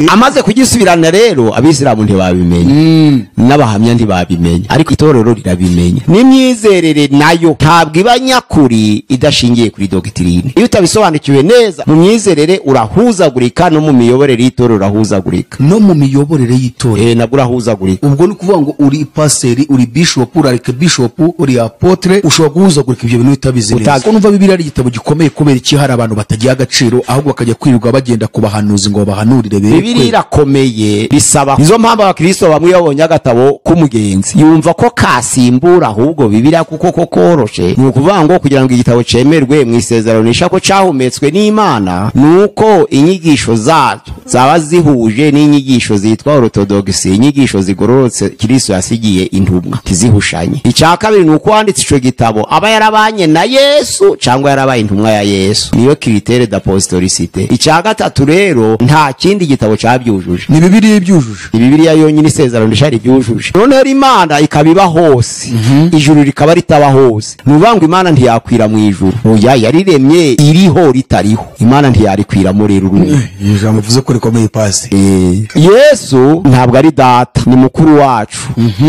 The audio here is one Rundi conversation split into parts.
Amaze kugisubirana rero, Abisilamu ntibabimenya, n'abahamya ntibabimenya, ariko itorero rirabimenya. N'imyizerere nayo ntabwo iba nyakuri idashingiye kuri doctrine. Iyo utabisobanukiwe neza, mu myizerere urahuzagurika, no mu miyoborere y'itorero urahuzagurika. No mu miyoborere y'itorero? Nabwo urahuzagurika. Ubwo ni ukuvuga ngo uri paseri, uri bishop, uri archbishop, uri apôtre, ushobora guhuzagurika ibyo bintu utabizi neza. Ko numva Bibiliya ari igitabo gikomeye, kubera iki hari abantu batagiha agaciro, ahubwo bakajya kwirirwa bagenda ku bahanuzi ngo babahanurire berekwe? Bibiliya irakomeye, bisaba. Nizo mpamvu abakristo bamwe iyo babonye agatabo k'umugenzi yumva ko kasimbura ahubwo Bibiliya, kuko ko koroshe. Ni ukuvuga ngo kugira ngo igitabo cemerwe mu Isezerano Risha ko cahumetswe n'Imana, ni uko inyigisho zazo zaba zihuje n'inyigisho zitwa orthodoxy, inyigisho zigororotse Kristo yasigiye intumwa, ntizihushanye. Icya kabiri ni uko uwanditse ico gitabo aba yarabanye na Yesu cyangwa yarabaye intumwa ya Yesu, niyo critère d'apostolicité. Icya gatatu rero, nta kindi gitabo cabyujuje. Ni Bibiliya ibyujuje? Ni Bibiliya yonyine, Isezerano Rishya ribyujuje. Noneho Imana ikaba iba hose, ijuru rikaba ritaba hose. Ni ukuvuga ngo Imana ntiyakwira mu ijuru. Oya, yariremye iriho ritariho, Imana ntiyarikwiramo rero, urumva. Iri jambo uvuze ko rikomeye, pasi. Yesu ntabwo ari data, ni mukuru wacu,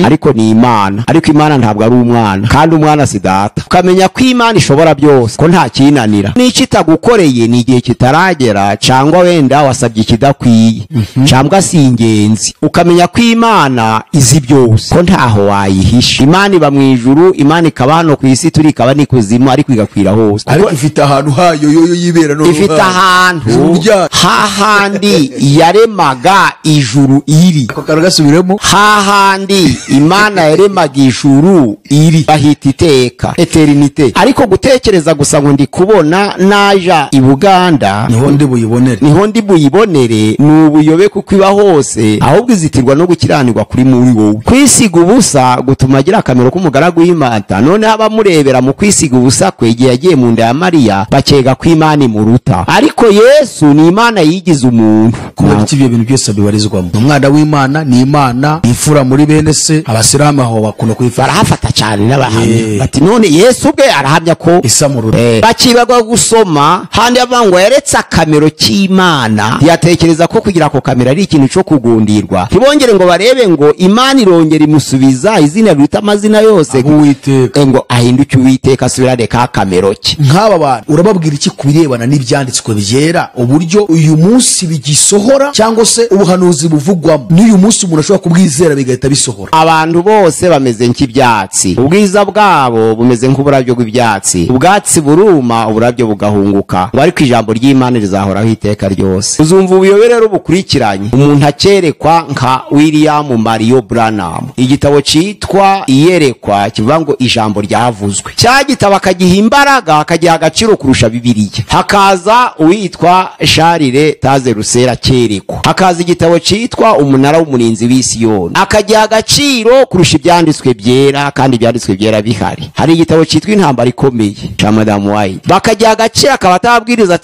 ariko ni Imana. Ariko Imana ntabwo ari umwana, kandi umwana si data. Ukamenya ko Imana ishobora byose, ko nta kinanira. N'icyo itagukoreye ni igihe kitaragera, cyangwa wenda wasabye ikidakwiye, cyangwa si ingenzi. Ukamenya ko Imana izi byose, ko ntaho wayihisha. Imana iba mu ijuru, Imana ikaba hano ku isi turi, ikaba n'ikuzimu, ariko igakwira hose. Ariko ifite ahantu hayo yoyo yibera no Ifite ahantu Ijuru ryayo. hahandi yaremaga ijuru iri. Ako kantu gasubiremo. Hahandi Imana yaremaga ijuru iri, bahita iteka, éternité. Ariko gutekereza gusa ngo ndi kubona naja i Buganda niho ndi buyibonere, niho ndi buyibonere, ni ubuyobe, kuko iba hose. Ahubwo izitirwa no gukiranirwa kuri muri wowe. Kwisiga ubusa gutuma agira akamero k'umugaragu w'Imana. Noneho abamurebera mu kwisiga ubusa kwe igihe yagiye mu nda ya Mariya bakeka ko Imana imuruta, ariko Yesu ni Imana yigize umuntu. Kubera iki ibyo bintu byose bibarizwamo? Ni umwana w'Imana, ni Imana, ni imfura muri bene se. Abasilamu aho bakunda kuyifata. Barahafata cyane n'abahamya. Bati none Yesu ubwe arahamya ko isamuruta. Bakibagwa gusoma handi avuga ngo yaretse akamero k'Imana, ntiyatekereza ko kugira ako kamero ari ikintu cyo kugundirwa. Ntibongere ngo barebe ngo Imana irongera imusubiza izina riruta amazina yose. Uwiteka. Ngo ahinduke Uwiteka, asubirane ka kamero ke. Nk'aba bantu urababwira iki ku birebana n'ibyanditswe byera, uburyo uyu munsi bigisohora, cyangwa se ubuhanuzi buvugwamo n'uyu munsi umuntu ashobora kubwizera bigahita bisohora? Abantu bose bameze nk'ibyatsi, ubwiza bwabo bumeze nk'uburabyo bw'ibyatsi. Ubwatsi buruma, uburabyo bugahunguka, ngo ariko ijambo ry'Imana rizahoraho iteka ryose. Uzumva ubuyobe rero bukurikiranye. Umuntu akerekwa nka William Mario Branham, igitabo cyitwa Iyerekwa kivuga ngo ijambo ryavuzwe, cya gitabo akagiha imbaraga, akagiha agaciro kurusha Bibiliya. Hakaza uwitwa Charles Taze Russell, akerekwa, hakaza igitabo cyitwa Umunara w'Umurinzi w'Isiyoni, akagiha agaciro kurusha ibyanditswe byera, kandi ibyanditswe byera bihari. Hari igitabo cyitwa Intambara Ikomeye cya Madamu White, bakagiha agaciro, akaba atabwiriza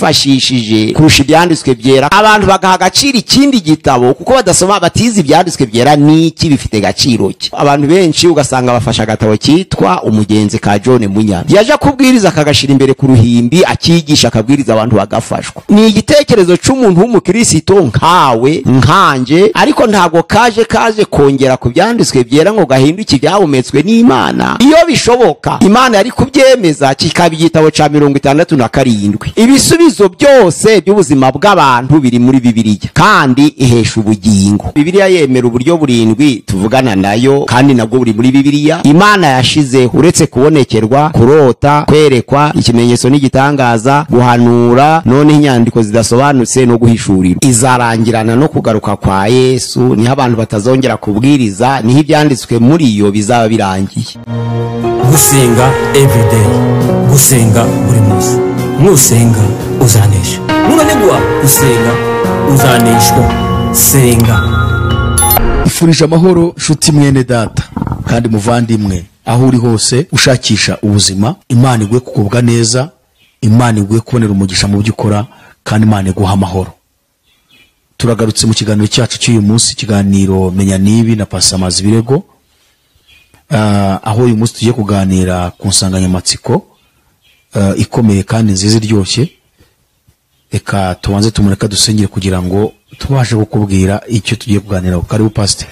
atacyifashishije kurusha ibyanditswe byera. Abantu bagaha agaciro ikindi gitabo kuko badasoma, batize ibyanditswe byera n'iki bifite agaciro ki. Abantu benshi ugasanga bafashe agatabo cyitwa Umugenzi ka John Munyana, yaje kubwiriza akagashira imbere ku ruhimbi, akigisha, akabwiriza, abantu bagafashwa. Ni igitekerezo c'umuntu w'umukristo nkawe, nkanje, ariko ntabwo kaje kongera ku byanditswe byera ngo gahinduke ibyahumetswe n'Imana. Iyo bishoboka, Imana yari kubyemeza kikaba igitabo ca 67. Ibisubizo byose by'ubuzima bw'abantu biri muri Bibiliya, kandi ihesha ubugingo. Bibiliya yemera uburyo burindwi tuvugana nayo, kandi nabwo buri muri Bibiliya Imana yashizeho, uretse kubonekerwa, kurota, kwerekwa, ikimenyetso n'igitangaza, guhanura, noneho inyandiko zidasobanutse no guhishurirwa. Izarangirana no kugaruka kwa Yesu, niho abantu batazongera kubwiriza, niho ibyanditswe muri yo bizaba birangiye. Gusenga everyday, gusenga buri munsi. Nusenga uzanesha, nunanigwa gusenga uzaneshwa. Senga. Ifurije amahoro nshuti mwene data kandi muvandimwe, aho uri hose ushakisha ubuzima. Imana iguhe kugubwa neza, Imana iguhe kubonera umugisha mu byo ukora, kandi Imana iguha amahoro. Turagarutse mu kiganiro cyacu cy'uyu munsi, ikiganiro Menya Nibi na Pasamazi Birego. Aho uyu munsi tugiye kuganira ku nsanganyamatsiko ikomeye kandi nziza iryoshye. Reka tubanze tumureka dusengere kugira ngo tubashe kukubwira icyo tugiye kuganiraho. Karibu pastor.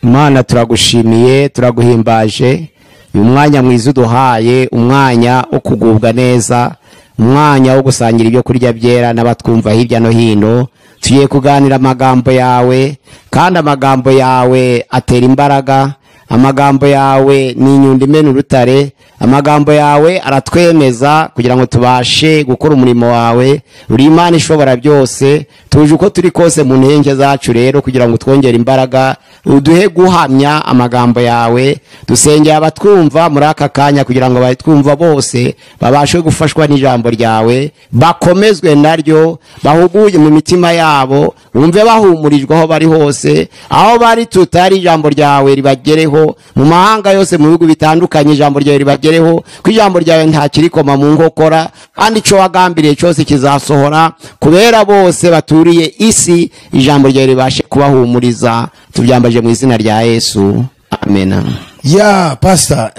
Imana turagushimiye, turaguhimbaje uyu mwanya mwiza uduhaye, umwanya wo kugubwa neza, umwanya wo gusangira ibyo kurya byera n'abatwumva hirya no hino. Tugiye kuganira amagambo yawe, kandi amagambo yawe atera imbaraga, amagambo yawe ni inyundo imena urutare, amagambo yawe aratwemeza kugira ngo tubashe gukora umurimo wawe. Uri Imana ishobora byose, tuje uko turi kose mu ntenge zacu rero kugira ngo twongere imbaraga, uduhe guhamya amagambo yawe. Dusengeye abatwumva muri aka kanya kugira ngo abatwumva bose babashe gufashwa n'ijambo ryawe, bakomezwe naryo, bahuguye mu mitima yabo, bumve bahumurijwe aho bari hose, aho bari tutari ijambo ryawe ribagereho, mu mahanga yose, mu bihugu bitandukanye ijambo ryawe ribagereho, ko ijambo ryawe nta kirikoma mu nkokora, kandi ico wagambiriye cyose kizasohora kubera bose baturiye isi. Ijambo ryawe ribashe kubahumuriza. Tubyambaje mu izina rya Yesu, amena. Ya pastor,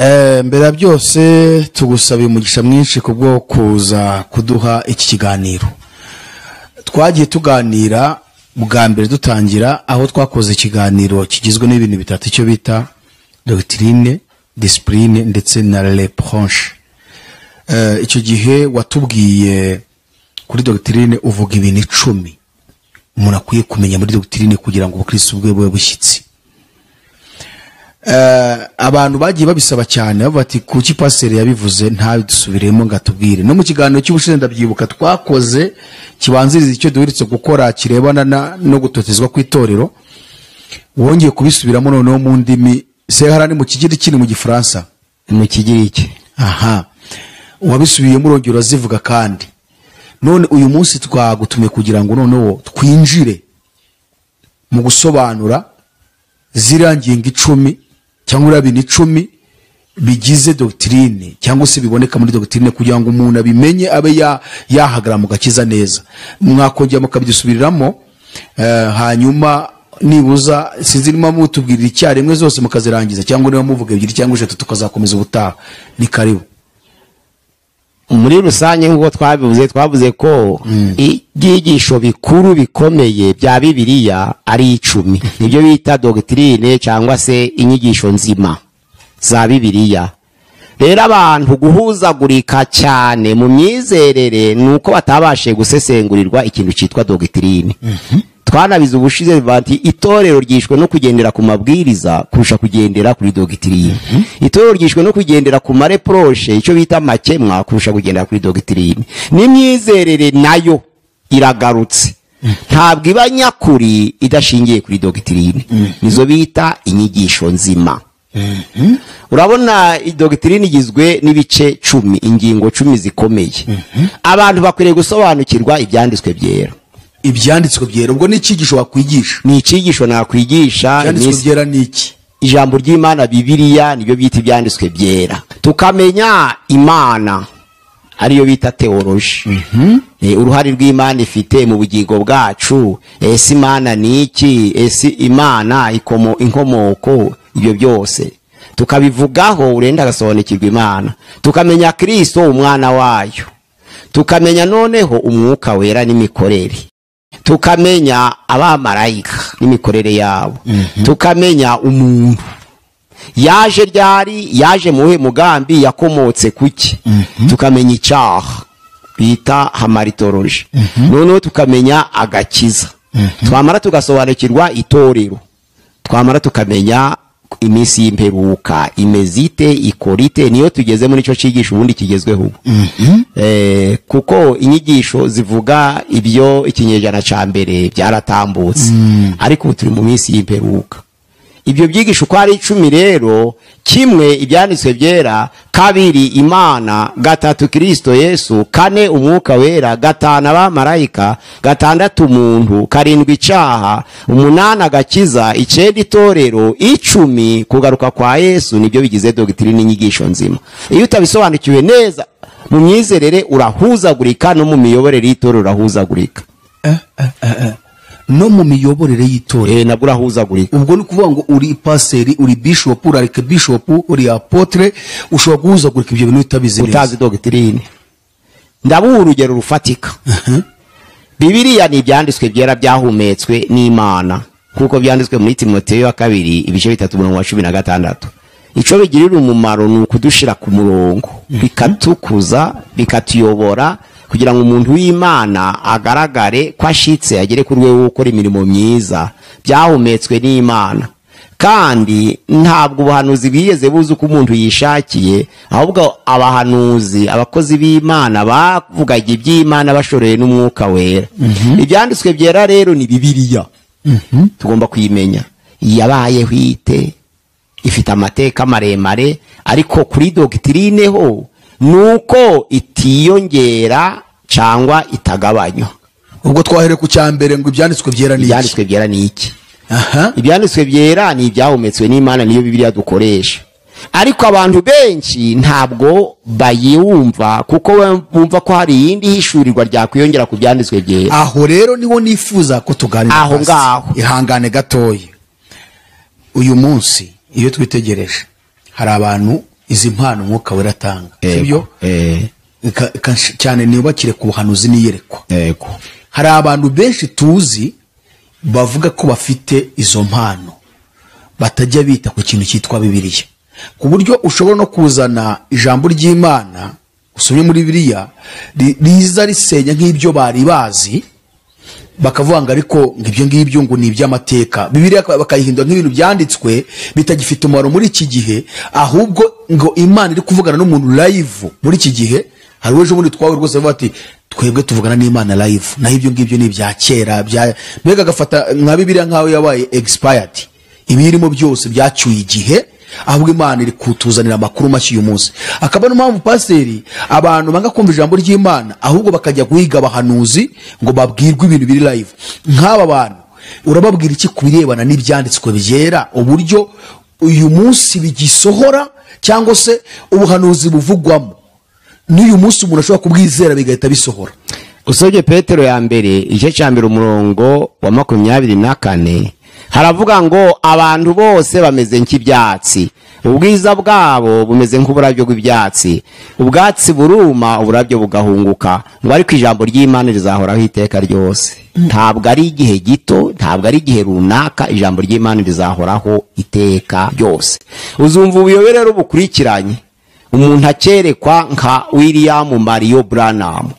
mbere ya byose tugusabiye umugisha mwinshi kubwo kuza kuduha iki kiganiro. Twagiye tuganira bwa mbere dutangira, aho twakoze ikiganiro kigizwe n'ibintu bitatu, icyo bita doctrine, discipline ndetse na reproche. Icyo gihe watubwiye kuri doctrine uvuga ibintu 10 umuntu akwiye kumenya muri doctrine kugira ngo ubukristo bwe bube bushyitsi. Abantu bagiye babisaba cyane bavuga ati kuki pasteur yabivuze ntabidusubiremo ngo atubwire. No mu kiganiro cy'ubushize ndabyibuka twakoze kibanziriza icyo duherutse gukora kirebana no gutotezwa kw'itorero, wongeye kubisubiramo noneho mu ndimi sehara ni mu Kigiriki ni mu Gifaransa, mu Kigiriki. Aha wabisubiyemo urongera urazivuga. Kandi none uyu munsi twagutumye kugira ngo noneho twinjire mu gusobanura ziriya ngingo 10 cyangwa ibintu 10 bigize doctrine cyangwa se biboneka muri doctrine kugira ngo umuntu abimenye abe yahagarara mu gakiza neza. Mwakongera mukabisubiriramo, hanyuma nibuza sinzi niba mutubwirira icyarimwe zose mukazirangiza cyangwa niba muvuga 2 cyangwa 3 tukazakomeza ubutaha. Ni karibu. Muri rusange nk'uko twabivuze, twavuze ko ibyigisho bikuru bikomeye bya Bibiliya ari 10, nibyo bita doctrine cyangwa se inyigisho nzima za Bibiliya. Rero abantu guhuzagurika cyane mu myizerere nuko batabashe gusesengurirwa ikintu cyitwa doctrine. Twanabize ubushize bati itorero ryishwe no kugendera ku mabwiriza kurusha kugendera kuri doctrine. Itorero ryishwe no kugendera ku mareproche, icyo bita makemwa, kurusha kugendera kuri doctrine. N'imyizerere nayo iragarutse, ntabwo iba nyakuri idashingiye kuri doctrine. Nizo bita inyigisho nzima. Urabona doctrine igizwe n'ibice 10, ingingo 10 zikomeye. Abantu bakwiriye gusobanukirwa ibyanditswe byera. Ibyanditswe byera ubwo ni icyigisho wakwigisha? Ni icyigisho nakwigisha. Ibyanditswe byera ni iki? Ijambo ry'Imana Bibiliya nibyo bita ibyanditswe byera. Tukamenya Imana ariyo bita theology. Uruhare rw'Imana ifite mu bugingo bwacu, ese Imana ni iki, ese Imana inkomoko, ibyo byose tukabivugaho, urenda agasobanukirwa Imana. Tukamenya Kristo umwana wayo, tukamenya noneho umwuka wera n'imikorere, tukamenya abamarayika n'imikorere yabo, tukamenya umuntu yaje ryari, yaje muhe mugambi, yakomotse kuki, tukamenya icyaha bita hamaritology, noneho tukamenya agakiza, twamara tugasobanukirwa itorero, twamara tukamenya iminsi y'imperuka imezite ikorite. Niyo tugeze muri cyo cyigisho ubundi kigezweho ubu. Kuko inyigisho zivuga ibyo ikinyejana ca mbere byaratambutse, ariko ubu turi mu minsi y'imperuka. Ibyo byigisho uko ari 10 rero, kimwe ibyanditswe byera, 2 Imana, 3 Kristo Yesu, 4 umwuka wera, 5 abamarayika, 6 umuntu, 7 icyaha, 8 agakiza, 9 itorero, 10 kugaruka kwa Yesu. Nibyo bigize doctrine, inyigisho nzima. Iyo utabisobanukiwe neza mu myizerere urahuzagurika, no mu miyoborere y'itorero urahuzagurika. No mu miyoborere y'itorero nabwo urahuzagurika. Ubwo ni ukuvuga ngo uri paseri, uri bishop, uri archbishop, uri apotre, ushobora guhuzagurika ibyo bintu utabizi neza, utazi doctrine. Ndabuha urugero rufatika. Bibiliya ni ibyanditswe byera byahumetswe n'Imana, kuko byanditswe muri Timoteyo wa kabiri ibice 3 umurongo wa 16. Ico bigirira umumaro ni ukudushira ku murongo, bikatukuza, bikatuyobora kugira ngo umuntu w'Imana agaragare ko ashitse, agere ku rwego rwo gukora imirimo myiza. Byahumetswe n'Imana. Kandi ntabwo ubuhanuzi bwigeze buza uko umuntu yishakiye, ahubwo abahanuzi, abakozi b'Imana bavugaga iby'Imana bashoreye n'Umwuka Wera. Ibyanditswe byera rero ni Bibiliya. Tugomba kuyimenya. Yabayeho ite? Ifite amateka maremare, ariko kuri doctrine ho nuko itiyongera cyangwa itagabanywa. Ubwo twahere ku cyambere ngo ibyanditswe byera ni iki? Ibyanditswe byera ni iki? Ibyanditswe byera ni ibyahumetswe n'Imana, niyo Bibiliya dukoresha. Ariko abantu benshi ntabwo bayumva kuko bumva ko hari iyindi hishurirwa ryakwiyongera ku byanditswe byera. Aho rero niho nifuza ko tuganira. Aho ngaho ihangane gatoya. Uyu munsi iyo twitegereje hari abantu izi mpano Umwuka Wera atanga, sibyo? Cyane nibakire ku buhanuzi n'iyerekwa. Yego. Hari abantu benshi tuzi bavuga ko bafite izo mpano batajya bita ku kintu cyitwa Bibiliya, ku buryo ushobora no kuzana ijambo ry'Imana usomye muri Bibiliya riza risenya nk'ibyo bari bazi, bakavuga ngo ariko ibyo ngibyo ngo ni iby'amateka. Bibiliya bakayihindura nk'ibintu byanditswe bitagifite umumaro muri iki gihe, ahubwo ngo Imana iri kuvugana n'umuntu live muri iki gihe. Hari ejo bundi twawe rwose bavuga ati twebwe tuvugana n'Imana live, naho ibyo ngibyo ni ibya kera, bya mbega agafata nka Bibiliya nkaho yabaye expired, ibirimo byose byacyuye igihe, ahubwo Imana iri kutuzanira amakuru mashya uyu munsi. Akaba no mpamvu pasiteri abantu banga kumva ijambo ry'Imana, ahubwo bakajya guhiga abahanuzi ngo babwirwe ibintu biri live. Nk'aba bantu urababwira iki ku birebana n'ibyanditswe byera, uburyo uyu munsi bigisohora cyangwa se ubuhanuzi buvugwamo n'uyu munsi umuntu ashobora kubwizera bigahita bisohora? Usomye Petero ya mbere igice cya mbere umurongo wa 24 haravuga ngo abantu bose bameze nk'ibyatsi, ubwiza bwabo bumeze nk'uburabyo bw'ibyatsi, ubwatsi buruma uburabyo bugahunguka, ngo ariko ijambo ry'Imana rizahoraho iteka ryose. Ntabwo ari igihe gito, ntabwo ari igihe runaka, ijambo ry'Imana rizahoraho iteka ryose. Uzumva ubuyobe rero bukurikiranye, umuntu akerekwa nka William Mario Branham,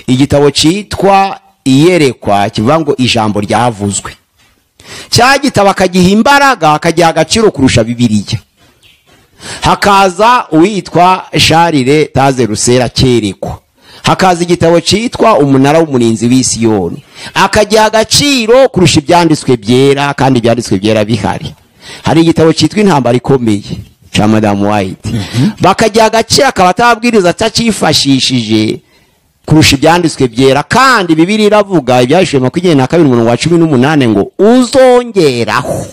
igitabo cyitwa Iyerekwa kivuga ngo ijambo ryavuzwe, cya gitabo akagiha imbaraga, akagiha agaciro kurusha Bibiliya. Hakaza uwitwa Charles Taze Rusera akerekwa, hakaza igitabo cyitwa Umunara w'Umurinzi w'Isiyoni, akagiha agaciro kurusha ibyanditswe byera, kandi ibyanditswe byera bihari. Hari igitabo cyitwa Intambara Ikomeye cya Madam White, bakagiha agaciro akaba atabwiriza atacyifashishije kurusha ibyanditswe byera. Kandi Bibiliya iravuga ibyahishwe 22 umurongo wa 18 ngo uzongeraho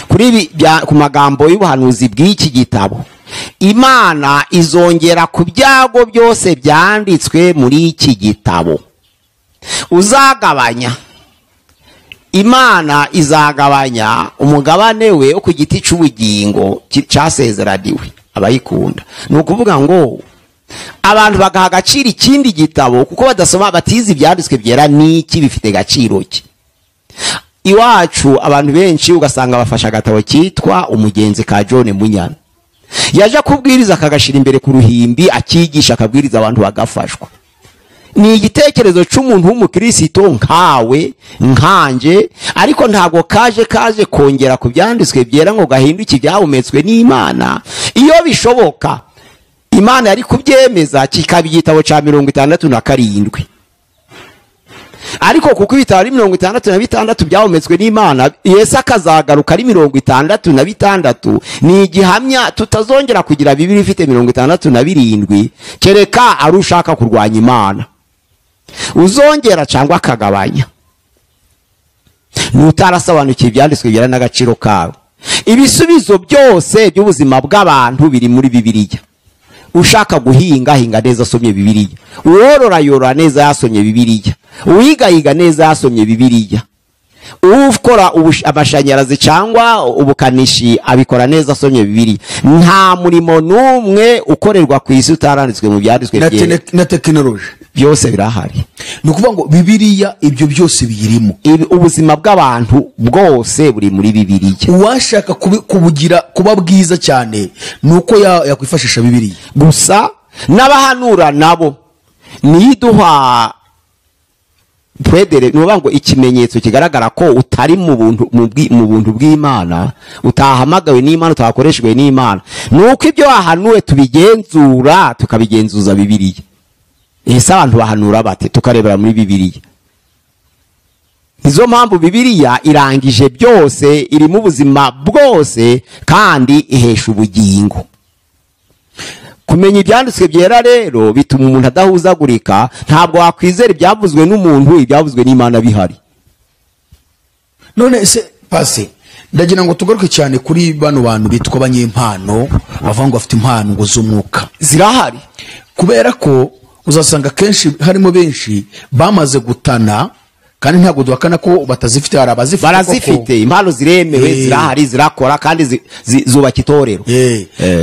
kuri ibi ku magambo y'ubuhanuzi bw'iki gitabo, Imana izongera ku byago byose byanditswe muri iki gitabo. Uzagabanya, Imana izagabanya umugabane we wo ku giti cy'ubugingo cyasezeraniwe abayikunda. Ni ukuvuga ngo abantu bagaha agaciro ikindi gitabo kuko badasoma, batize ibyanditswe byera n'iki bifite gaciro ki. Iwacu abantu benshi ugasanga bafasha agatabo cyitwa Umugenzi ka John Munyana, yaje kubwiriza akagashira imbere ku ruhimbi, akigisha akabwiriza abantu bagafashwa. Ni igitekerezo cy'umuntu w'umukristo nkawe nkanje, ariko ntabwo kaje kongera ku byanditswe byera ngo gahinduke ibyahumetswe n'Imana. Iyo bishoboka Imana yari kubyemeza kikaba igitabo cya 67, ariko kuko ibitabo ari 66 byahumetswe n'Imana, Yesu akazagaruka ari 66, ni igihamya tutazongera kugira Bibiliya ifite 67, kereka ari ushaka kurwanya Imana uzongera cyangwa akagabanya. Nutarasobanukiwe ibyanditswe byera n'agaciro kawe. Ibisubizo byose by'ubuzima bw'abantu biri muri Bibiliya. Ushaka guhinga hinga neza asomye Bibiliya, uworora yorora neza yasomye Bibiliya, uwiga yiga neza yasomye Bibiliya, ukora amashanyarazi cyangwa ubukanishi abikora neza asomye Bibiliya. Nta murimo n'umwe ukorerwa ku isi utaranditswe mu byanditswe byera. Na tekinoloji Byose birahari. Ni ukuvuga ngo Bibiliya ibyo byose biyirimo. Ubuzima bw'abantu bwose buri muri Bibiliya. Uwashaka kubugira kuba bwiza cyane ni uko yakwifashisha Bibiliya. Gusa n'abahanura nabo niduha pwedere, ni ukuvuga ngo ikimenyetso kigaragara ko utari mu buntu bw'Imana, utahamagawe n'Imana, utakoreshejwe n'Imana, ni uko ibyo wahanuwe tubigenzura, tukabigenzuza Bibiliya. Ese abantu bahanura bate? Tukarebera muri Bibiliya. Izo mpamvu Bibiliya irangije byose, iri mu buzima bwose kandi ihesha ubugingo. Kumenya ibyanditswe byera rero bituma umuntu adahuzagurika. Ntabwo wakwizera ibyavuzwe n'umuntu, ibyavuzwe n'Imana bihari. None se pase, ndagira ngo tugaruke cyane kuri bano bantu bitwa abanyempano, bavuga ngo bafite impano ngo z'umwuka. Zirahari. Kubera ko uzasanga kenshi harimo benshi bamaze gutana, kandi ntabwo duhakana ko batazifite, hari abazifite, barazifite, impano ziremewe, zirahari, zirakora kandi zubaka itorero.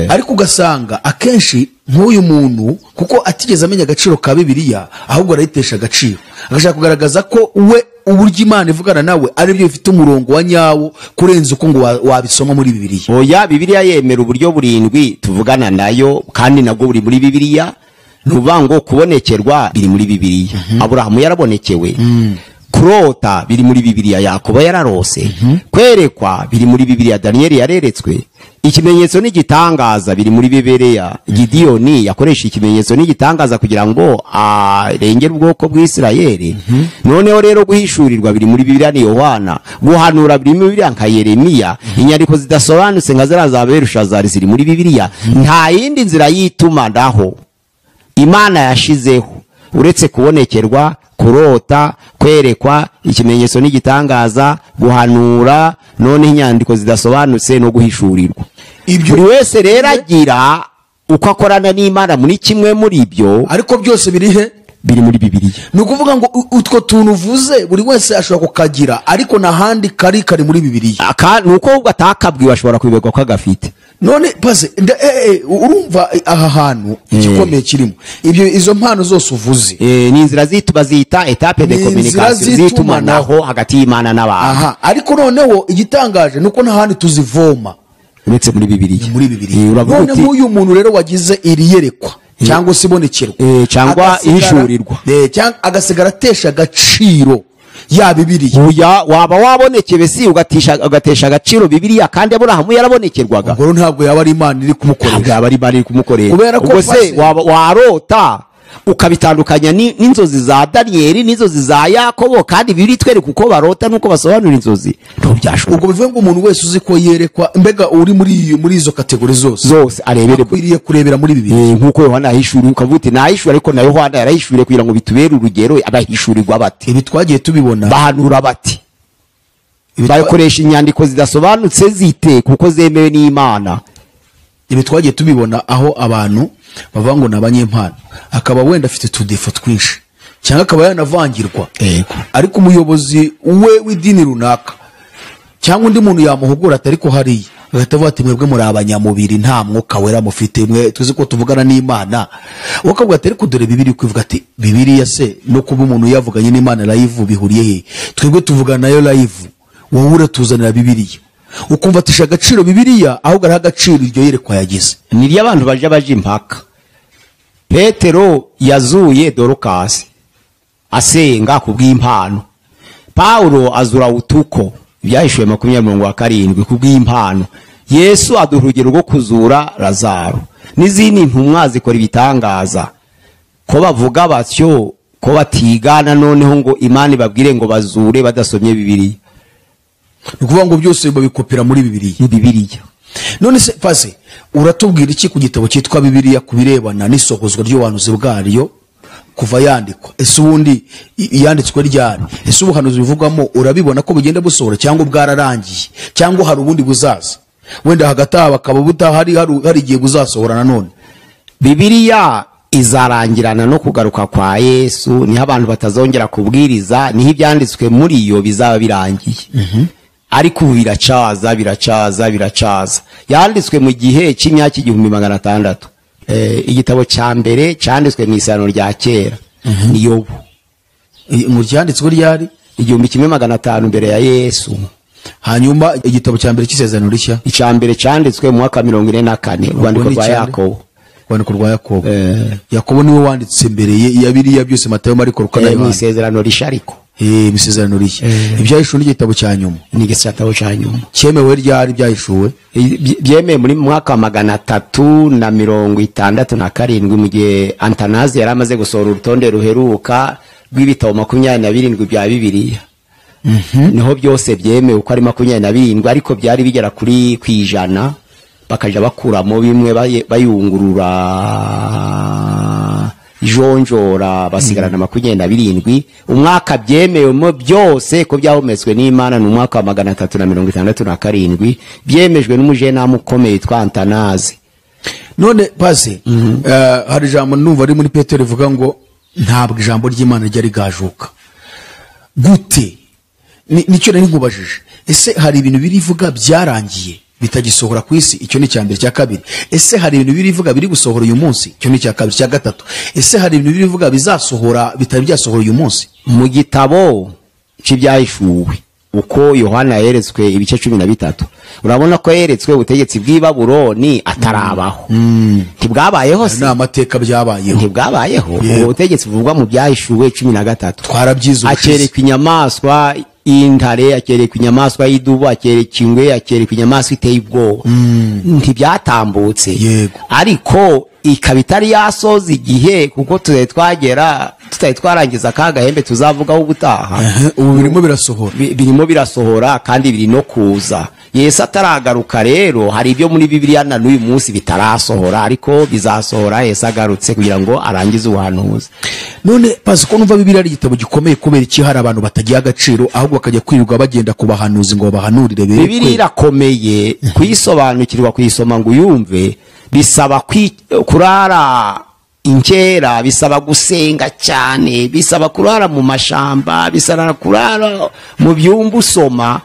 Ariko ugasanga akenshi nk'uyu muntu kuko atigeze amenya agaciro ka Bibiliya, ahubwo arayitesha agaciro, agashaka kugaragaza ko we uburyo Imana ivugana nawe ari byo bifite umurongo wa nyawo kurenza uko ngo wabisoma muri Bibiliya. Oya, Bibiliya yemera uburyo burindwi tuvugana nayo, kandi nabwo buri muri Bibiliya. Nuvuga ngo kubonekerwa biri muri Bibiliya. Aburahamu yarabonekewe. Kurota biri muri Bibiliya, Yakobo yararose. Kwerekwa biri muri Bibiliya, Danieli yareretswe. Ikimenyetso n'igitangaza biri muri Bibiliya. Gidiyoni yakoresha ikimenyetso n'igitangaza kugira ngo arengere ubwoko bw'Isirayeli. Noneho rero guhishurirwa biri muri Bibiliya ni Yohana. Guhanura biri muri Bibiliya nka Yeremiya. Inyandiko zidasobanutse nka ziriya za Berushazari ziri muri Bibiliya. Nta yindi nzira yitumanaho Imana yashizeho uretse kubonekerwa, kurota, kwerekwa, ikimenyetso n'igitangaza, guhanura, none inyandiko zidasobanutse no guhishurirwa. Buri wese rero agira uko akorana n'Imana muri kimwe muri ibyo, ariko byose biri he? Biri muri Bibiliya. Ni ukuvuga ngo utwo tuntu uvuze buri wese ashobora kukagira, ariko n'ahandi kari muri Bibiliya. Ni uko ubwo atakabwiwe ashobora kubiberwa ko agafite. None pase urumva aha hantu igikomeye kirimo ibyo, izo mpano zose uvuze ni inzira bazita etape de communication, zitumanaho hagati y'Imana n'abantu. Aha, ariko noneho igitangaje nuko nta handi tuzivoma uretse muri Bibiliya. Muri Bibiliya. None nk'uyu muntu rero wagize iri yerekwa cyangwa se ibonekerwa cyangwa ihishurirwa, cyangwa agasigara atesha agaciro ya Bibiliya. Oya, waba wabonekewe si ugatesha agaciro Bibiliya, kandi Aburahamu yarabonekerwaga. Ubwo ntabwo yaba ari Imana iri kumukoresha. Ntabwo yaba ari Imana iri kumukoresha. Ubwo se warota ukabitandukanya n'inzozi za Danieli n'inzozi za Yakobo, kandi Bibiliya itwereka uko barota n'uko basobanura inzozi. Ntibyashoboka. Ubwo bivuga ngo umuntu wese uzi ko yerekwa, mbega uri muri izo kategori zose arebere, akwiriye kurebera muri Bibiliya. Nk'uko Yohana yahishuriwe, ukavuga uti nahishuriwe, ariko na Yohana yarahishuriwe kugira ngo bitubere urugero. Abahishurirwa bati ibi twagiye tubibona, bahanura bati, bakoresha inyandiko zidasobanutse zite kuko zemewe n'Imana. Ibi twagiye tubibona aho abantu bavuga ngo ni abanyempano, akaba wenda afite utudefo twinshi cyangwa akaba yanavangirwa, ariko umuyobozi we w'idini runaka cyangwa undi muntu yamuhugura atari ko hariya, agahita avuga ati mwebwe muri abanyamubiri, nta mwuka wera mufite, mwe tuzi ko tuvugana n'Imana. Wowe ukavuga ati ariko dore Bibiliya uko ivuga, ati Bibiliya se no kuba umuntu yavuganye n'Imana live bihuriye he? Twebwe tuvugana nayo live, wowe uratuzanira Bibiliya. Ukumva atisha agaciro Bibiliya, ahubwo araha agaciro iryo yerekwa yagize. Ni ryo abantu baje baje impaka. Petero yazuye Dorukasi asenga kubw'impano. Paulo azura utuko, ibyahishuwe 20:27 kubw'impano. Yesu aduha urugero rwo kuzura Lazaro. N'izindi ntumwa zikora ibitangaza. Ko bavuga batyo, ko batigana noneho ngo Imana ibabwire ngo bazure badasomye Bibiliya. Ni ukuvuga ngo byose babikopera muri Bibiliya. Ni Bibiliya. None se pase, uratubwira iki ku gitabo cyitwa Bibiliya ku birebana n'isohozwa ry'ubuhanuzi bwaryo kuva yandikwa? Ese ubundi yanditswe ryari? Ese ubuhanuzi bivugwamo urabibona ko bugenda busohora cyangwa bwararangiye, cyangwa hari ubundi buzaza? Wenda hagati aho bakaba butahari, hari igihe buzasohora nanone. Bibiliya izarangirana no kugaruka kwa Yesu, niho abantu batazongera kubwiriza, niho ibyanditswe muri yo bizaba birangiye. Ariko ubu biracaza, biracaza, biracaza. Yanditswe mu gihe cy'imyaka 1600. Igitabo cya mbere cyanditswe mu isano rya kera. Ni Yobu. Ngo ryanditswe ryari? 1500 mbere ya Yesu. Hanyuma igitabo cya mbere cy'isezerano rishya, icya mbere cyanditswe mu mwaka 44, urwandiko rwa Yakobo. Urwandiko rwa Yakobo. Yakobo niwe wanditse mbere ya biriya byose, Matayo, Mariko, Luka na Yohana. Mu isezerano rishya ariko. Mu isezerano rishya. Ibyahishuwe ni igitabo cya nyuma. Ni igitabo cya nyuma. Cyemewe ryari byahishuwe? Byemewe muri mwaka 367, mu gihe Antanazi yari amaze gusohora urutonde ruheruka rw'ibitabo 27 bya Bibiliya. Niho byose byemewe uko ari 27, ariko byari bigera kuri 100, bakaja bakuramo bimwe bayungurura ijonjora, basigarana 27. Umwaka byemewemo byose ko byahumetswe n'Imana ni umwaka wa 367, byemejwe n'umujenama ukomeye witwa Antanazi. None pase, hari ijambo numva ari muri Petero rivuga ngo ntabwo ijambo ry'Imana ryari rigajuka. Gute? Nicyo nari nkubajije. Ese hari ibintu birivuga byarangiye bitagisohora ku isi? Icyo ni icya mbere. Cya kabiri, ese hari ibintu birivuga biri gusohora uyu munsi? Icyo ni icya kabiri. Cya gatatu, ese hari ibintu birivuga bizasohora bitari byasohora uyu munsi? Mu gitabo cy'ibyahishuwe uko Yohana yeretswe ibice 13, urabona ko yeretswe ubutegetsi bw'i Babuloni atarabaho. Ntibwabayeho se? Ni amateka byabayeho. Ntibwabayeho. Ubwo butegetsi buvugwa mu byahishuwe 13 twarabyize. Akerekwa inyamaswa y'intare, akerekwa inyamaswa y'idubu, akerekwa ingwe, akerekwa inyamaswa iteye ubwoba. Ntibyatambutse. Ariko ikaba itari yasoza igihe, kuko tutari twagera, tutari twarangiza ka gahembe tuzavugaho ubutaha. Ubu birimo birasohora. Birimo birasohora kandi biri no kuza. Yesu ataragaruka rero hari ibyo muri Bibiliya na n'uyu munsi bitarasohora, ariko bizasohora Yesu agarutse kugira ngo arangize ubuhanuzi. None pasi, ko numva Bibiliya ari igitabo gikomeye, kubera iki hari abantu batagiha agaciro ahubwo bakajya kwirirwa bagenda ku bahanuzi ngo bahanurire berekwe? Bibiliya irakomeye, kuyisobanukirwa, kuyisoma ngo uyumve bisaba kurara inkera, bisaba gusenga cyane, bisaba kurara mu mashamba, bisaba kurara mu byumba usoma.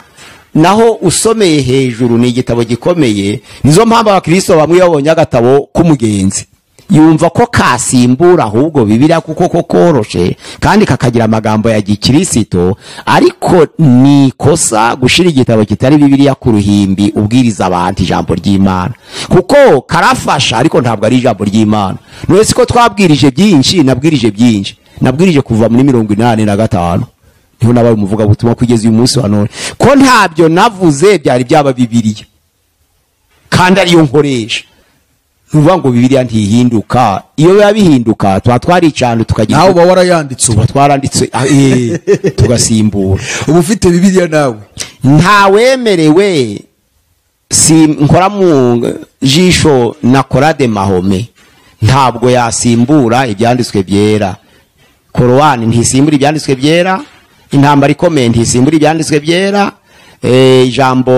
Naho usomeye hejuru ni igitabo gikomeye. Nizo mpamvu abakristo bamwe babonye agatabo k'umugenzi yumva ko kasimbura ahubwo Bibiliya, kuko ko koroshe kandi kakagira amagambo ya gikirisito. Ariko ni ikosa gushira igitabo kitari Bibiliya ku ruhimbi ubwiriza abantu ijambo ry'Imana, kuko karafasha ariko ntabwo ari ijambo ry'Imana. None siko twabwirije byinshi, nabwirije byinshi, nabwirije kuva muri 85 niho nabaye umuvuga butumwa kugeza uyu munsi wa none, ko ntabyo navuze byari byaba Bibiliya kandi ariyo nkoresha. Nuvuga ngo Bibiliya ntihinduka. Iyo biba bihinduka tuba twaricana tukagira nawe uba warayanditse, uba twaranditse tugasimbura. Uba ufite Bibiliya nawe. Ntawemerewe, si nkora mu jisho na Korade Mahome, ntabwo yasimbura ibyanditswe byera. Korowani ntisimbura ibyanditswe byera, intambara ikomeye ntisimbura ibyanditswe byera, ijambo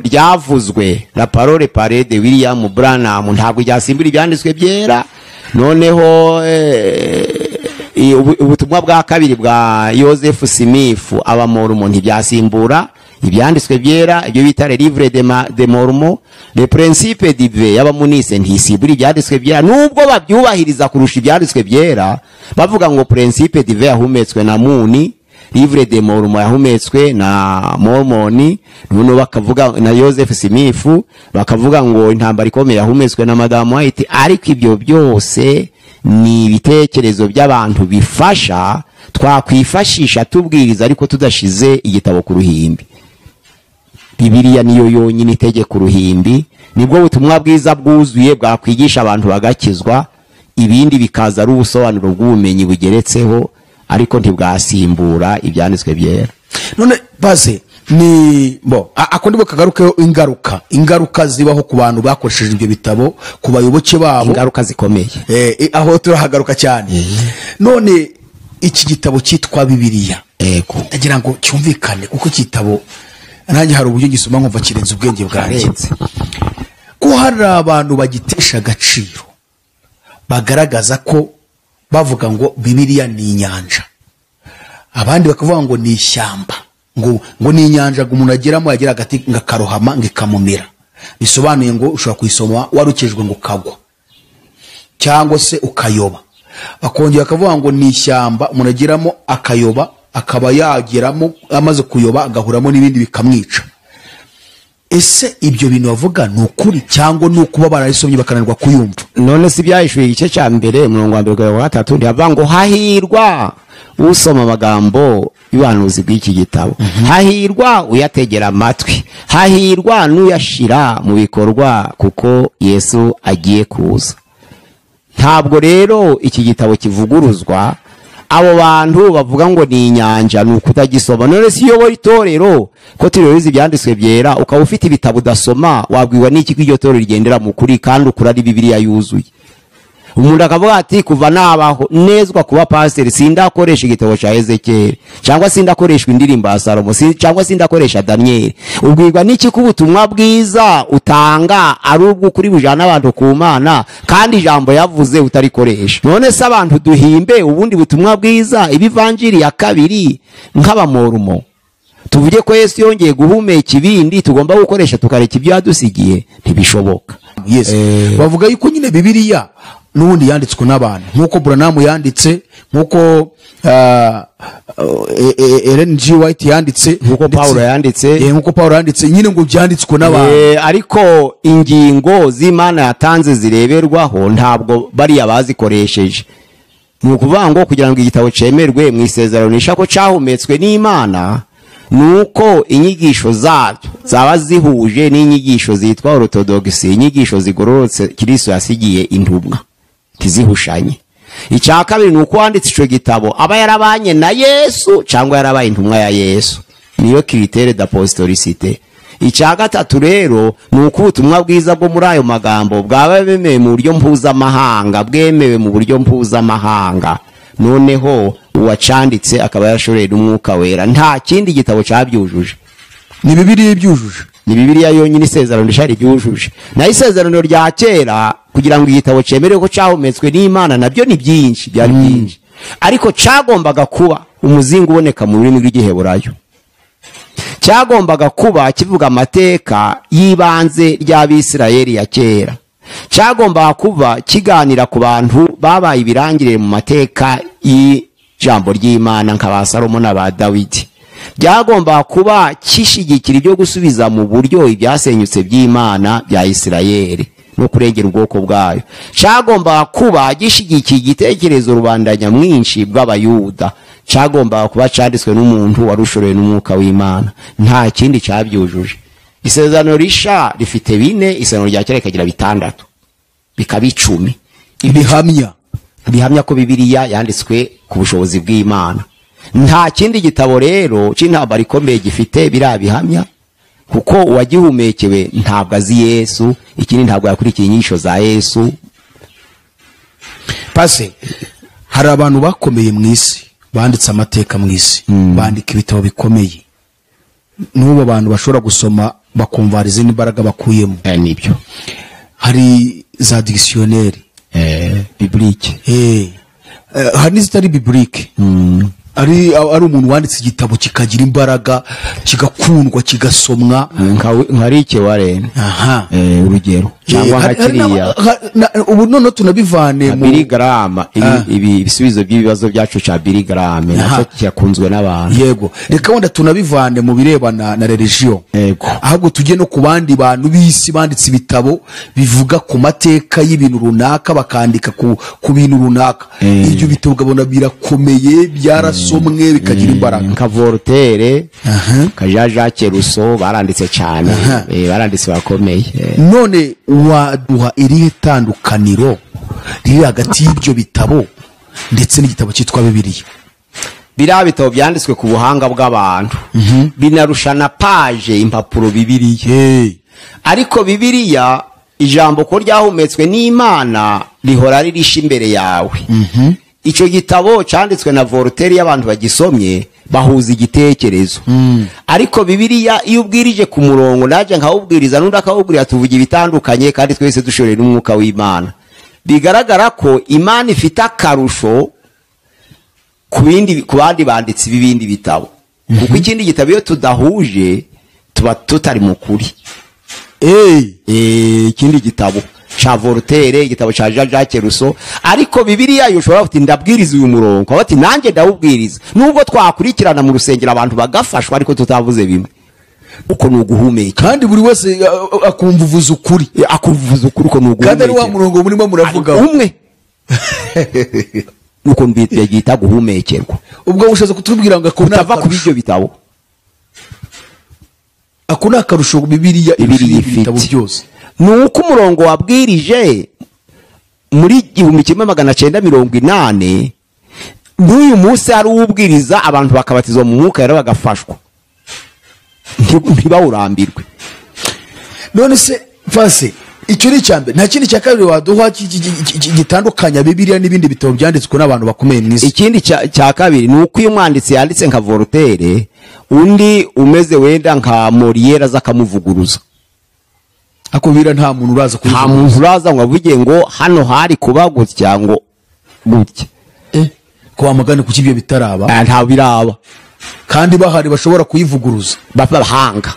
ryavuzwe la parole parée de William Branham ntabwo ryasimbura ibyanditswe byera. Noneho ubutumwa bwa kabiri bwa Joseph Smith abamormo ntibyasimbura ibyanditswe byera, ibyo bita le livre de Mormon, le principe divin y'abamunise ntisimbura ibyanditswe byera, nubwo babyubahiriza kurusha ibyanditswe byera. Bavuga ngo principe divin yahumetswe na Muni, livre de Mormon yahumetswe na Mormoni, nuno bakavuga na Joseph Smith, bakavuga ngo intambara ikomeye yahumetswe na Madame White. Ariko ibyo byose ni ibitekerezo by'abantu bifasha, twakwifashisha tubwiriza ariko tudashize igitabo ku ruhimbi. Bibiliya niyo yonyine itegeka uruhimbi, nibwo butumwa bwiza bwuzuye bwakwigisha abantu bagakizwa, ibindi bikaza ari ubusobanuro bw'ubumenyi bugeretseho, ariko ntibwasimbura ibyanditswe byera. None baze ni bo ako ndibwo kagarukeho ingaruka zibaho ku bantu bakoresheje ibyo bitabo, ku bayoboke babo, ingaruka zikomeye. Aho turahagaruka cyane. None iki gitabo cyitwa Bibiliya, yego, ndagira ngo cyumvikane, kuko igitabo nanjye hari uburyo gisoma nkumva kirenze ubwenge bwanjye. Ko hari abantu bagitesha agaciro, bagaragaza ko bavuga ngo Bibiliya ni inyanja, abandi bakavuga ngo ni ishyamba, ngo ni inyanja ngo umuntu ageramo yagira agati ngo akarohama ngo ikamumira. Bisobanuye ngo ushobora kuyisoma warukijwe ngo ukagwa cyangwa se ukayoba. Akongera akavuga ngo ni ishyamba umuntu ageramo akayoba, akaba yageramo amaze kuyoba agahuramo n'ibindi bikamwica. Ese ibyo bintu bavuga ni ukuri cyangwa ni ukuba barayisomye bakananirwa kuyumva? None si byahishuye igice cya mbere umurongo wa mbere kugera ku wa gatatu, ntihavuga ngo hahirwa usoma amagambo y'ubuhanuzi bw'iki gitabo, hahirwa uyategera amatwi, hahirwa n'uyashira mu bikorwa, kuko Yesu agiye kuza. Ntabwo rero iki gitabo kivuguruzwa. Abo bantu bavuga ngo ni inyanja ni ukutagisoma. None si uyobora itorero ko turizi ibyanditswe byera, ukaba ufite ibitabo udasoma, wabwirwa n'iki ko iryo torero rigendera mu kuri kandi ukuri ari Bibiliya yuzuye? Umuntu akavuga ati kuva nabaho nezwa kuba pasiteri sindakoresha igitabo cya Ezekiyeli, cyangwa sindakoreshwa indirimbo ya Salomo, cyangwa sindakoresha Daniyeli. Ubwirwa n'iki ko ubutumwa bwiza utanga ari ubw'ukuri bujana abantu ku Mana, kandi ijambo yavuze utarikoresha? None se abantu duhimbe ubundi butumwa bwiza, ibivanjiri ya kabiri nk'abamorumo, tuvuge ko Yesu yongeye guhumeka ibindi tugomba gukoresha tukareka ibyo yadusigiye? Ntibishoboka. Yes. Bavuga yuko nyine Bibiliya n'ubundi yanditswe n'abantu, nk'uko Branham yanditse, nk'uko Ellen G. White yanditse, nk'uko Paulo yanditse, nk'uko Paulo yanditse, nyine ngo byanditswe n'abantu. Ariko ingingo z'Imana yatanze zireberwaho ntabwo bariya bazikoresheje. Ni ukuvuga ngo kugira ngo igitabo cemerwe mu isezerano risha ko cyahumetswe n'Imana, nuko inyigisho zabyo zaba zihuje n'inyigisho zitwa orthodoxy, inyigisho zigororotse Kristo yasigiye intumwa, ntizihushanye. Icya kabiri ni uko wanditse ico gitabo aba yarabanye na Yesu cyangwa yarabaye intumwa ya Yesu, niyo critère d'apostolicité. Icya gatatu rero ni uko ubutumwa bwiza bwo muri ayo magambo bwaba bwemewe mu buryo mpuzamahanga, bwemewe mu buryo mpuzamahanga. Noneho uwacanditse akaba yarashoreye n'Umwuka Wera. Nta kindi gitabo cyabyujuje, ni Bibiliya ibyujuje, ni Bibiliya yonyine isezerano rishya ribyujuje. Naho isezerano rya kera kugira ngo igitabo cyemerewe ko cyahumetswe n'Imana nabyo ni byinshi, byari byinshi, ariko cyagombaga kuba umuzingo uboneka mu rurimi rw'Igiheburayo, cyagombaga kuba kivuga amateka y'ibanze ry'Abisirayeli ya kera, cyagombaga kuba kiganira ku bantu babaye ibirangirire mu mateka y'ijambo ry'Imana nka ba Salomo na ba Dawidi, byagombaga kuba kishigikira ibyo gusubiza mu buryo ibyasenyutse by'Imana bya Isirayeli no kurengera ubwoko bwayo, cyagombaga kuba gishigikiye igitekerezo rubanda nyamwinshi bw'Abayuda, cyagombaga kuba cyanditswe n'umuntu warushoreye n'Umwuka w'Imana. Nta kindi cyabyujuje. Isezerano risha rifite 4, isezerano rya kera rikagira 6, bikaba 10. Ibihamya ko Bibiliya yanditswe ku bushobozi bw'Imana. Nta kindi gitabo rero cy'intambara ikomeye gifite biriya bihamya, kuko uwagihumekewe ntabwo azi Yesu, ikindi ntabwo yakurikiye inyigisho za Yesu. Pase, hari abantu bakomeye mu isi, banditse amateka mu isi, bandika ibitabo bikomeye. N'ubu abantu bashobora gusoma bakumva hari izindi mbaraga bakuyemo. Nibyo. Hari za dictionnaire, biblique. Hari n'izitari biblique. Ari umuntu wanditse igitabo kikagira imbaraga, kigakundwa, kigasomwa, nka Rick Warren. Aha. Urugero cyangwa nka kiriya. Ubu none tunabivane mu Billy Graham, ibi ibisubizo by'ibibazo byacu cha Billy Graham nacyo cyakunzwe n'abantu. Yego, reka wenda tunabivane mu birebana na religion. Yego, ahubwo tujye no ku bandi bantu b'isi banditse ibitabo bivuga ku mateka y'ibintu runaka, bakandika ku bintu runaka. Ibyo bitabo ukabona birakomeye, byarasomwe bikagira imbaraga. Nka Voltaire, nka Jean-Jacques Rousseau baranditse cyane, baranditse bakomeye. None waduha irihe tandukaniro riri hagati y'ibyo bitabo ndetse n'igitabo cyitwa Bibiliya? Biriya bitabo byanditswe ku buhanga bw'abantu, binarushana page impapuro Bibiliya. Ariko Bibiliya ijambo ko ryahumetswe n'Imana rihora ririsha imbere yawe. Icyo gitabo cyanditswe na Voltaire, y'abantu bagisomye bahuza igitekerezo. Ariko Bibiliya iyo ubwirije ku murongo, naje nkawubwiriza n'undi akawubwira, tuvuga ibitandukanye kandi twese dushoreye n'Umwuka w'Imana. Bigaragara ko Imana ifite akarusho ku bandi banditsi b'ibindi bitabo. Kuko ikindi gitabo iyo tudahuje tuba tutari mu kuri. Ikindi gitabo cya Voltaire, igitabo cya Jean Jacques Rousseau, ariko Bibiliya yo ushobora kuti ndabwiriza uyu murongo, bati nanjye ndawubwiriza, nubwo twakurikirana mu rusengero abantu bagafashwa ariko tutavuze bimwe. Uko ni uguhumeka, kandi buri wese akumva uvuza ukuri, akuvuza ukuri, uko ni uguhumeka, kandi ari wa murongo murimo muravuga umwe. Nuko mbyita guhumekerwa. Ubwo ushaze kutubwira ngo kutava ku byo bitabo, ako ni akarusho Bibiliya ibitabo byose. Nuko umurongo wabwirije muri 1980 n'uyu munsi ari uwubwiriza abantu bakabatizwa mu mwuka rero bagafashwa, ntibawurambirwe. None se fase icyo ni icyambere, nta kindi cya kabiri waduha gitandukanya Bibiliya n'ibindi bitabo byanditswe n'abantu bakomeye mu isi? Ikindi cya kabiri ni uko iyo umwanditsi yanditse nka Voltaire, undi umeze wenda nka Molière aza akamuvuguruza. Ako bira nta muntu uraza kuvuga, nta muntu uraza ngo avuge ngo hano hari kuba gutya ngo gutya. Ko wamagane kuki ibyo bitaraba? Nta biraba, kandi bahari bashobora kuyivuguruza bahanga.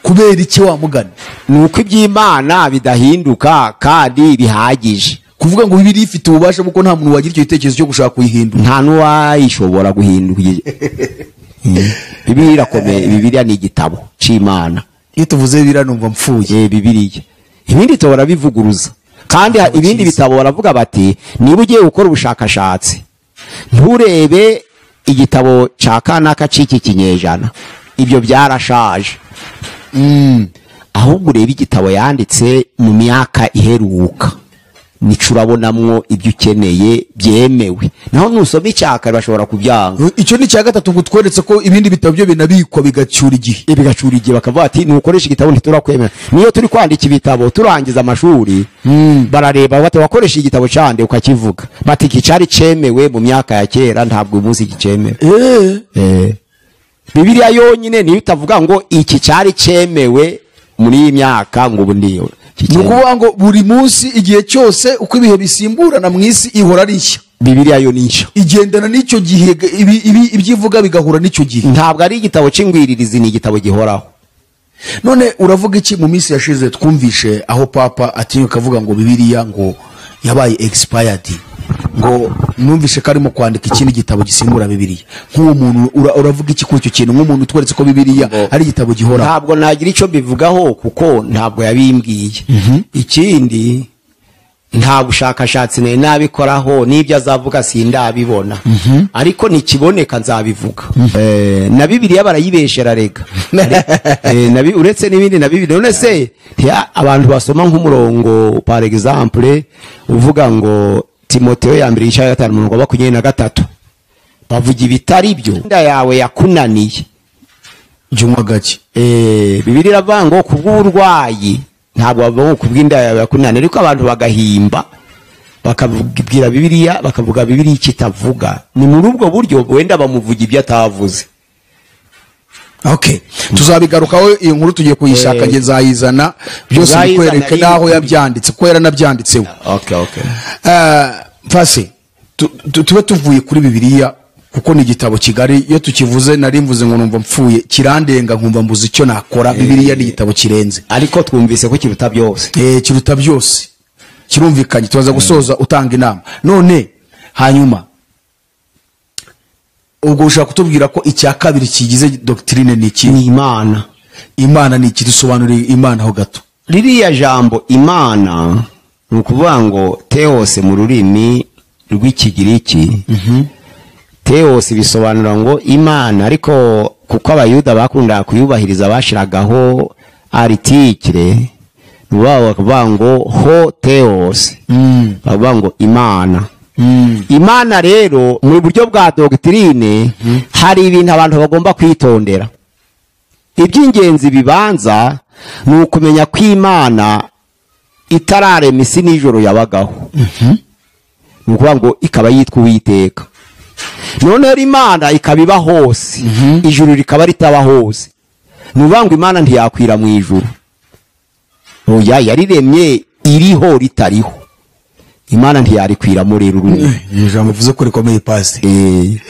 Kubera iki wamugana? Nuko iby'Imana bidahinduka kandi bihagije. Kuvuga ngo Bibiliya ifite ububasha kuko nta muntu wagira icyo gitekerezo cyo gushaka kuyihindura, nta n'uwayishobora guhindura. Bibiliya irakomeye, Bibiliya ni igitabo c'Imana. Iyo tuvuze Bibiliya numva mpfuye. Bibiliya ibindi bitabo barabivuguruza, kandi ibindi bitabo baravuga bati niba ugiye gukora ubushakashatsi nturebe igitabo ca kanaka c'iki kinyejana, ibyo byarashaje. Ahubwo urebe igitabo yanditse mu myaka iheruka, nico urabonamwo ibyo ukeneye byemewe. Naho nusoma icyakare bashobora kubyanga. Icyo ni cya gatatu gutweretse ko ibindi bitabo byo binabikwa bigacyura igihe, bigacyura igihe, bakavuga ati nukoresha igitabo ntiturakwemera. Niyo turi kwandika ibitabo turangiza amashuri, barareba bati wakoresha igitabo cyande ukakivuga, bati iki cyari cyemewe mu myaka ya kera, ntabwo uyu munsi gicemewe. Bibiliya yonyine niyo itavuga ngo iki cyari cyemewe muri iyi myaka ngo ubu niyo. Ni ukuvuga ngo buri munsi igihe cyose uko ibihe bisimburana mu isi ihora ari nshya. Bibiliya yo ni nshya, igendana n'icyo gihe, ibyivuga bigahura n'icyo gihe. Ntabwo ari igitabo cy'ingwiririzi, ni igitabo gihoraho. None uravuga iki? Mu minsi yashize twumvishe aho Papa atinyuka avuga ngo Bibiliya ngo yabaye expired, ngo numvishe ko arimo kwandika ikindi gitabo gisimbura Bibiliya. Nk'uwo muntu uravuga iki kuri icyo kintu, nk'umuntu utweretse ko Bibiliya ari igitabo gihoraho? Ntabwo nagira icyo mbivugaho kuko ntabwo yabimbwiye. Ikindi nta bushakashatsi nari nabikoraho, n'ibyo azavuga sindabibona, ariko nikiboneka nzabivuga. Na Bibiliya barayibeshera rega. Uretse n'ibindi na Bibiliya. None se abantu basoma nk'umurongo par exemple uvuga ngo Timoteyo ya mbere igice cya 5:23, bavuga ibitari byo, inda yawe yakunaniye jyumwa gake. Bibiliya iravuga ngo kubw'uburwayi, ntabwo bavuga ngo kubw'inda yawe yakunaniye, ariko abantu bagahimba bakabwira Bibiliya, bakavuga Bibiliya ikitavuga. Ni muri ubwo buryo wenda bamuvuga ibyo atavuze. Okay, tuzabigarukaho iyo nkuru tugiye kuyishaka, nge nzayizana byose bikwereke naho yabyanditse, ko yaranabyanditseho. Okay. Fasi tube tuvuye kuri Bibiliya kuko ni igitabo kigari, iyo tukivuze nari mvuze ngo numva mpfuye, kirandenga nkumva mbuze icyo nakora. Bibiliya ni igitabo kirenze, ariko twumvise ko kiruta byose. Kiruta byose, kirumvikanye. Tubaza gusoza utanga inama. None hanyuma ubwo ushaka kutubwira ko icya kabiri kigize doctrine ni iki? Ni Imana. Imana ni iki? Dusobanurire Imana ho gato. Ririya jambo Imana ni ukuvuga ngo theos mu rurimi rw'Ikigiriki. Theos bisobanura ngo Imana, ariko kuko Abayuda bakundaga kuyubahiriza bashiragaho article, bakavuga ngo ho theos, bakavuga ngo Imana. Imana rero mu buryo bwa doctrine hari ibintu abantu bagomba kwitondera. Iby'ingenzi bibanza ni ukumenya ko Imana itararema isi n'ijoro yabagaho. Ni ukuvuga ngo ikaba yitwa Uwiteka. Noneho Imana ikaba iba hose, ijuru rikaba ritaba hose. Ni ukuvuga ngo Imana ntiyakwira mu ijuru. Oya, yariremye iriho ritariho. Imana ntiyarikwiramo rero urumwe. Ijambo uvuze ko rikomeye pasi.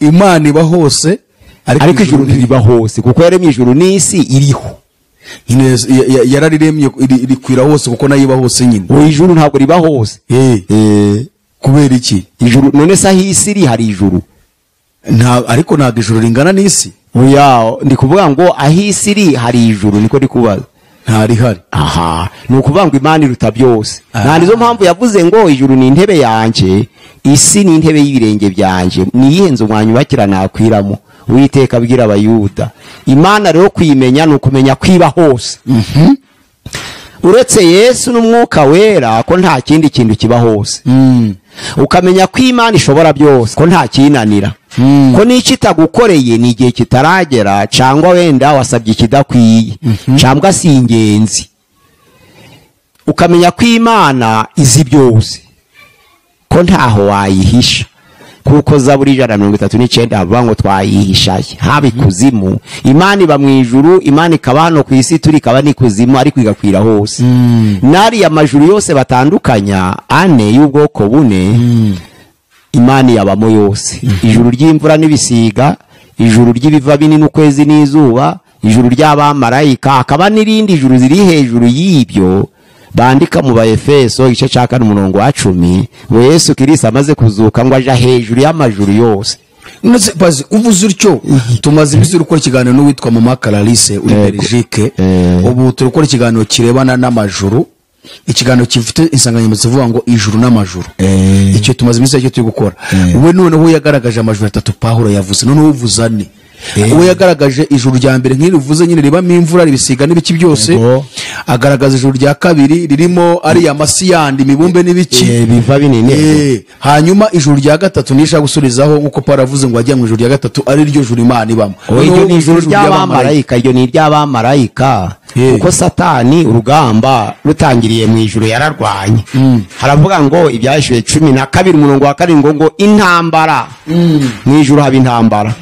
Imana iba hose ariko ijuru ntiriba hose, kuko yaremye ijuru n'isi iriho. Nyine yarariremye rikwira hose kuko nayo iba hose nyine. Ubu ijuru ntabwo riba hose. Kubera iki? Ijuru none se aho isi iri hari ijuru? Nta, ariko ntabwo ijuru ringana n'isi. Oya, ndi kuvuga ngo aho isi iri hari ijuru, niko ndi kubaza. Ntarihari. Aha, ni ukuvuga ngo Imana iruta byose. Nta nizo mpamvu yavuze ngo ijuru ni intebe yanjye, isi ni intebe y'ibirenge byanjye, ni iyihe nzu mwanyubakira nakwiramo? Uwiteka abwira Abayuda. Imana rero kuyimenya ni ukumenya kwiba hose. Uretse Yesu n'Umwuka Wera ko nta kindi kintu kiba hose. Ukamenya ko Imana ishobora byose, ko nta kinanira. Ko n'icyo itagukoreye ni igihe kitaragera, cyangwa wenda wasabye ikidakwiye, cyangwa si ingenzi. Ukamenya ko Imana izi byose, ko ntaho wayihisha. Kuko Zaburi 139 havuga ngo twayihishaye, haba ikuzimu. Imana iba mu ijuru, Imana ikaba hano ku isi turi, ikaba n'ikuzimu, ariko igakwira hose. N'ariya majuru yose batandukanya ane y'ubwoko bune, Imana yabamo yose. Ijuru ry'imvura n'ibisiga, ijuru ry'ibiva binini ukwezi n'izuba, ijuru ry'abamarayika, hakaba n'irindi juru ziri hejuru y'ibyo. Bandika mu Baefeso igice cya 4 umurongo wa 10 ngo Yesu Kristo amaze kuzuka ngo aja hejuru y'amajuru yose. None bazi uvuze utyo, tumaze iminsi dukora ikiganiro n'uwitwa Mama Clarisse uri Belgique. Ubu turakora ikiganiro kirebana n'amajuru, ikiganiro gifite insanganyamatsiko ivuga ngo ijuru n'amajuru. Icyo tumaze iminsi icyo turi gukora. We noneho yagaragaje amajuru atatu Pawulo yavuze, noneho uvuze ane. We yagaragaje ijuru rya mbere nk'irivuze nyine ribamo imvura ribisiga n'ibiki byose. Agaragaza ijuru rya kabiri ririmo ari amasi yandi imibumbe n'ibiki biva binini. Hanyuma ijuru rya gatatu nisha gusurizaho nkuko Pawulo avuze ngo ajya mu ijuru rya gatatu ari ryo juru Imana ibamo. Iryo ni ijuru ry'abamarayika, iryo ni iry'abamarayika. Kuko Satani urugamba rutangiriye mu ijuru yararwanye. Haravuga ngo ibyashuye 12 umurongo wa 7 ngo intambara. Mu ijuru haba intambara.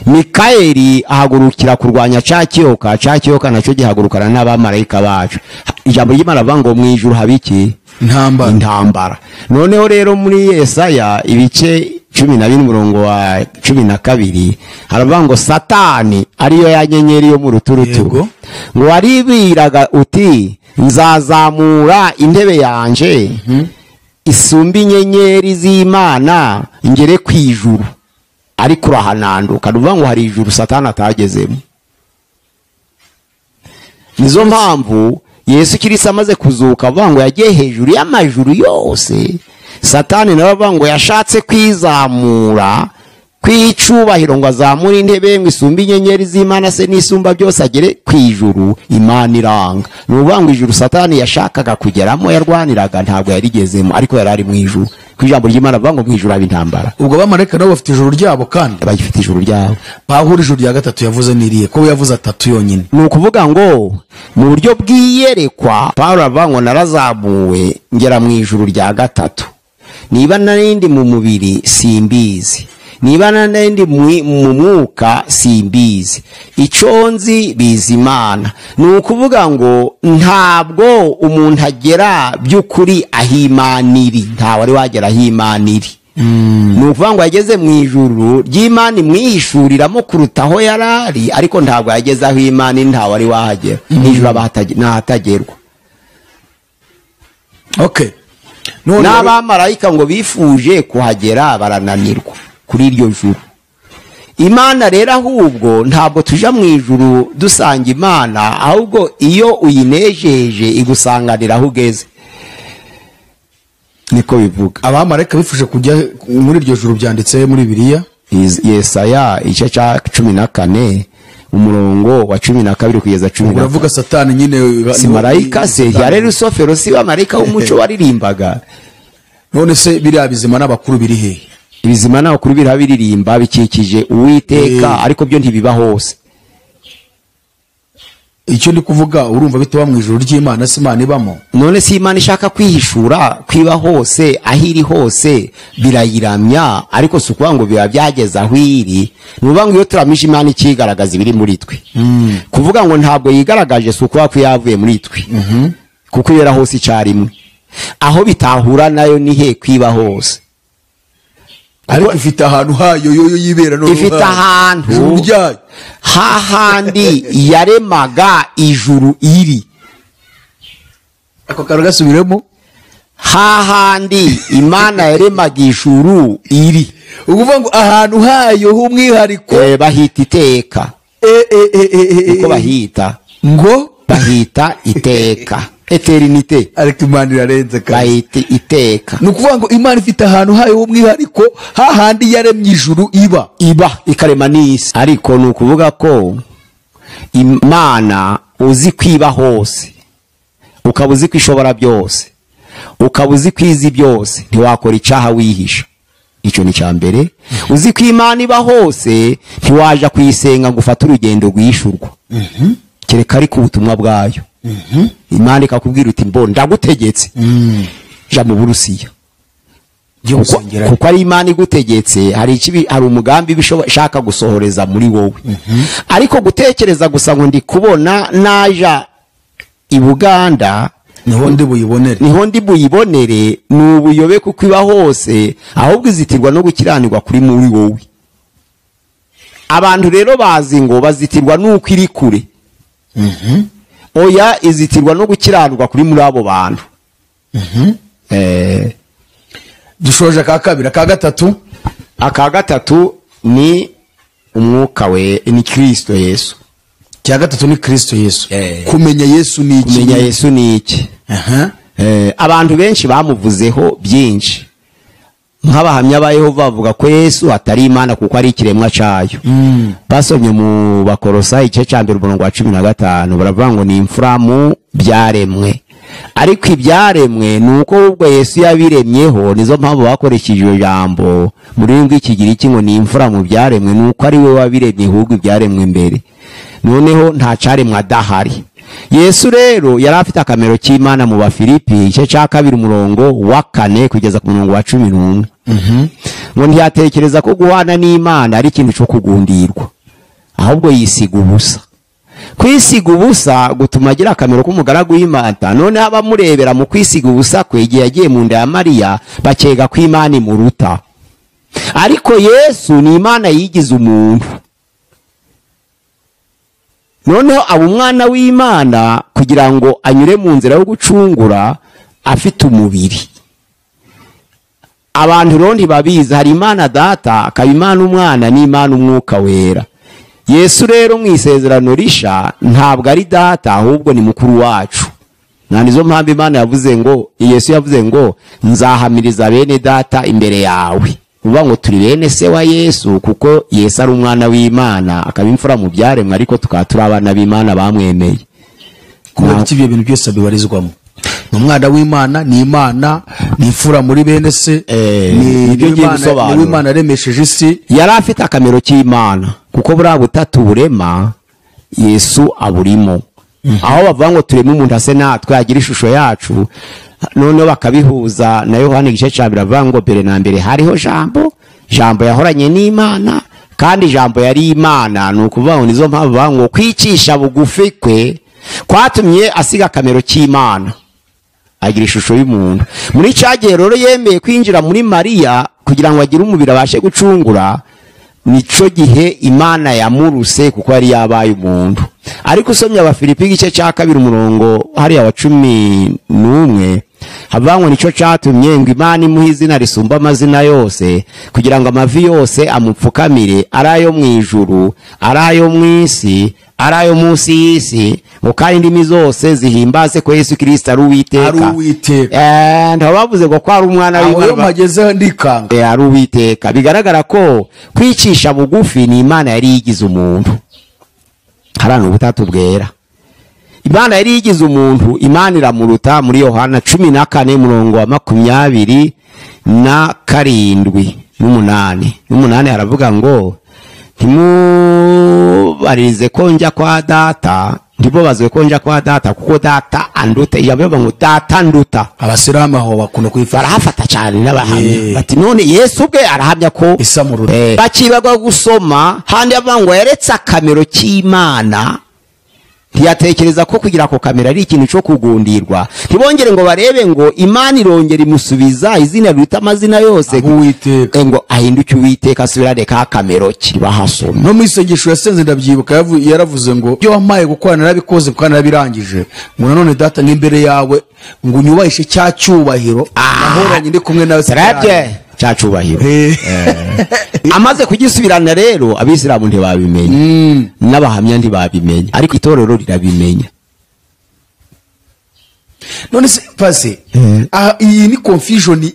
Mikayeli ahagurukira kurwanya ca kiyoka, ca kiyoka nacyo gihagurukana n'abamarayika bacu. Ijambo ry'Imana rivuga ngo mu ijuru haba iki? Intambara. Intambara. Noneho rero muri Yesaya ibice 14 umurongo wa 12 haravuga ngo Satani ariyo ya nyenyeri yo mu ruturuturu, ngo waribiraga uti nzazamura intebe yanje isumba inyenyeri z'Imana ngere ku ijuru, ariko urahananduka. Nuvuga ngo hari ijuru Satani atagezemo. Nizo mpamvu Yesu Kristo amaze kuzuka avuga ngo yagiye hejuru y'amajuru yose. Satani nawe avuga ngo yashatse kwizamura kwicubahiro ngo azamure intebe ngo isumbe inyenyeri z'Imana se n'isumba byose agere ku ijuru, Imana iranga. Nuvuga ngo ijuru Satani yashakaga kugeramo yarwaniraga ntabwo yarigezemo, ariko yari ari mu ijuru. Ku ijambo ry'Imana avuga ngo mu ijuru haba intambara. Ubwo abamarayika nabo bafite ijuru ryabo kandi bagifite ijuru ryabo. Pawulo ijuru rya gatatu yavuze niriye ko yavuze atatu yonyine. Ni ukuvuga ngo mu buryo bw'iyerekwa Pawulo avuga ngo narazamuwe ngera mu ijuru rya gatatu. Niba narindi mu mubiri simbizi, niba narindi mu mwuka simbizi, icyo nzi bizi Imana. Ni ukuvuga ngo ntabwo umuntu agera by'ukuri aho Imana iri, ntawe wari wagera aho Imana iri. Ni ukuvuga ngo yageze mu ijuru ry'Imana imwihishuriramo kuruta aho yarari, ariko ntabwo yageze aho Imana iri, ntawe wari wahagera. Ijuru aba nahatagerwa. Okay. N'abamarayika ngo bifuje kuhagera barananirwa kuri iryo juru. Imana rero ahubwo ntabwo tuja mu ijuru dusanga Imana, ahubwo iyo uyinejeje igusanganira aho ugeze. Niko bivuga. Abamarayika bifuje kujya muri iryo juru byanditse muri Bibiliya. Yesaya igice cya 14 umurongo wa 12 kugeza 10. Uravuga Satani nyine si marayika se yari Rusofero, si bamarayika w'umuco waririmbaga. None se biriya bizima n'abakuru biri he? Ibizima n'abakuru birabiririmba bikikije Uwiteka, ariko byo ntibiba hose. Icyo ndi kuvuga urumva bitaba mu ijuru ry'Imana, si Imana ibamo. None si Imana ishaka kwihishura kwiba hose, aho iri hose birayiramya, ariko si ukuvuga ngo biba byageze aho iri. Ni ukuvuga ngo iyo turamije Imana ikigaragaza ibiri muri twe. Kuvuga ngo ntabwo yigaragaje si ukuvuga ko yavuye muri twe, kuko ibera hose icyarimwe. Aho bitahura nayo ni he kwiba hose. Ariko ifite ahantu hayo yoyo yibera, no ifite ahantu hahandi yaremaga ijuru iri. Ako kantu gasubiremo. Hahandi Imana yaremaga ijuru iri, ukuvuga ngo ahantu hayo h'umwihariko bahita iteka. Uko bahita ngo bahita iteka, eternite. Ariko Imana irarenze kandi bahita iteka. Ni ukuvuga ngo Imana ifite ahantu hayo h'umwihariko hahandi yaremye ijuru iba ikarema n'isi. Ariko ni ukuvuga ko Imana uzi kwiba hose, ukaba uzi ko ishobora byose, ukaba uzi ko izi byose, ntiwakora icyaha wihisha. Icyo ni cya mbere. Uzi ko Imana iba hose, ntiwaja kuyisenga ngo ufate urugendo rwishurwa, kereka ariko ubutumwa bwayo. Imana ikakubwira uti mbo ndagutegetse ja mu Burusiya, kuko ari Imana igutegetse. Hari umugambi bishaka gusohoreza muri wowe. Ariko gutekereza gusa ngo ndi kubona naja i Buganda niho ndi buyibonere, niho ndi buyibonere, ni ubuyobe kuko iba hose, ahubwo izitirwa no gukiranirwa kuri muri wowe. Abantu rero bazi ngo bazitirwa nuko iri kure. Oya, izitirwa no gukiranirwa kuri muri abo bantu. Dushoje aka kabiri. Aka gatatu, aka gatatu ni umwuka we, ni Kristo Yesu. Cya gatatu ni Kristo Yesu. Kumenya Yesu ni iki? Kumenya Yesu ni iki? Abantu benshi bamuvuzeho byinshi. Nk'abahamya ba Yehova bavuga ko Yesu atari Imana kuko ari ikiremwa cyayo. Basomye mu Bakolosayi igice cya 1 umurongo wa 15 baravuga ngo ni imfura mu byaremwe. Ariko ibyaremwe ni uko ubwo Yesu yabiremyeho, nizo mpamvu bakoresheje ijambo muri rw'ikigiriki ngo ni imfura mu byaremwe, ni uko ari we wabiremye ahubwo ibyaremwe mbere. Noneho nta cyaremwe adahari. Yesu rero yari afite akamero k'Imana mu Bafilipi igice cya 2 umurongo wa 4 kugeza ku murongo wa 11. Ngo ntiyatekereza ko guhana n'Imana ari ikintu cyo kugundirwa, ahubwo yisiga ubusa. Kwisiga ubusa gutuma agira akamero k'umugaragu w'Imana. Noneho abamurebera mu kwisiga ubusa kwe igihe yagiye mu nda ya Mariya bakeka ko Imana imuruta. Ariko Yesu ni Imana yigize umuntu. Noneho aba umwana w'Imana kugira ngo anyure mu nzira yo gucungura afite umubiri. Abantu rero ntibabizi, hari Imana Data, akaba Imana Umwana n'Imana Umwuka Wera. Yesu rero mu isezerano risha ntabwo ari Data, ahubwo ni mukuru wacu. Na nizo mpamvu Imana yavuze ngo, Yesu yavuze ngo nzahamiriza bene Data imbere yawe. Uvuga ngo turi bene se wa Yesu kuko Yesu ari umwana w'Imana, akaba imfura mu byaremwe, ariko tukaba turi abana b'Imana bamwemeye. Kubera iki ibyo bintu byose bibarizwamo? Ni umwana w'Imana, ni Imana, ni imfura muri bene se, ni Imana yaremesheje isi. Yari afite akamero k'Imana kuko buriya butatu burema Yesu aburimo. Aho bavuga ngo tureme umuntu ase natwe agira ishusho yacu, noneho bakabihuza na Yohana igice cya 2 avuga ngo mbere na mbere hariho Jambo, Jambo yahoranye n'Imana kandi Jambo yari Imana. Ni ukuvuga ngo nizo mpamvu bavuga ngo kwicisha bugufi kwe kwatumye asiga akamero k'Imana agira ishusho y'umuntu. Muri cya gihe rero yemeye kwinjira muri Mariya kugira ngo agire umubiri abashe gucungura, nico gihe Imana yamuruse kuko yari yabaye umuntu. Ariko usomye Abafilipi igice cya 2 umurongo hariya wa 11 havuga ngo nico cyatumye ngo Imana imuhe izina risumba amazina yose, kugira ngo amavi yose amupfukamire, ari ayo mu ijuru, ari ayo mu isi, ari ayo munsi y'isi, ngo kandi indimi zose zihimbaze ko Yesu Kristo ari Uwiteka. Ari Uwiteka. Ntabavuze ngo ko ari umwana w'Imana. Aho mpagezeho ndikanga. Ari Uwiteka. Bigaragara ko kwicisha bugufi ni Imana yari yigize umuntu. Harano ubutatu bwera. Imana yari yigize umuntu, Imana iramuruta muri Yohana 14 murongo wa 27 n'umunani. N'umunani haravuga ngo ntimubarize ko njya kwa Data, ntibabazwe ko njya kwa Data kuko Data anduta. Yavuga ngo Data anduta. Abasilamu aho bakunda kwifata, barahafata cyane n'abahamya. Bati none Yesu ubwe arahamya ko isamuruta. Bakibagwa gusoma handi avuga ngo yaretse akamero k'Imana Ntiyatekereza ko kugira ako kamera ari ikintu cyo kugundirwa. Ntibongere ngo barebe ngo Imana irongera imusubiza izina riruta amazina yose, Uwiteka, ngo ahinduke Uwiteka, asubirane ka kamero ke. Bahasoma no mu isengesho yasenze, ndabyibuka, yaravuze ngo ibyo wampaye gukora narabikoze kandi narabirangije, ngo nanone Data nk'imbere yawe ngo unyubahishe cya cyubahiro nahoranye ndi kumwe nawe. Cya cyubahiro amaze kugisubirana rero, abisilamu ntibabimenya n'abahamya ntibabimenya, ariko itorero rirabimenya. None se pase, iyi ni confusion.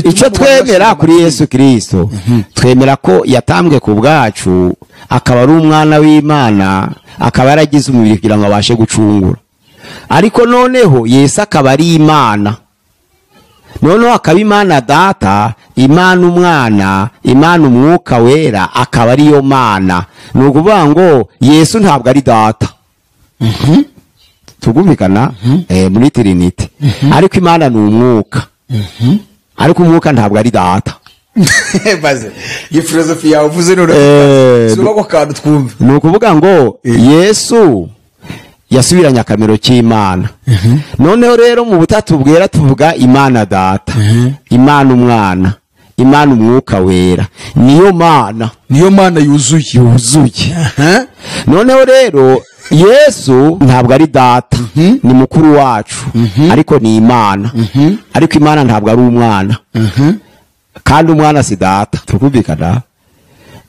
Icyo twemera kuri Yesu Kristo, twemera ko yatambwe ku bwacu, akaba ari umwana w'Imana, akaba yaragize umubiri kugira ngo abashe gucungura. Ariko noneho Yesu akaba ari Imana, noneho akaba Imana Data, Imana Umwana, Imana Umwuka Wera, akaba ariyo Mana. Ni ukuvuga ngo Yesu ntabwo ari Data, tugumvikana muri Trinity, ariko Imana ni umwuka, ariko umwuka ntabwo ari Data. Baze iyo filozofi yawe uvuze none suba ko kantu twumve. Ni ukuvuga ngo Yesu yasubiranye akamero k'Imana. Noneho rero mu butatu bwera tuvuga Imana Data, Imana Umwana, Imana Umwuka Wera, niyo Mana, niyo Mana yuzuye. Noneho rero Yesu ntabwo ari Data, ni mukuru wacu, ariko ni Imana. Ariko Imana ntabwo ari umwana, kandi umwana si Data. Tukumvikana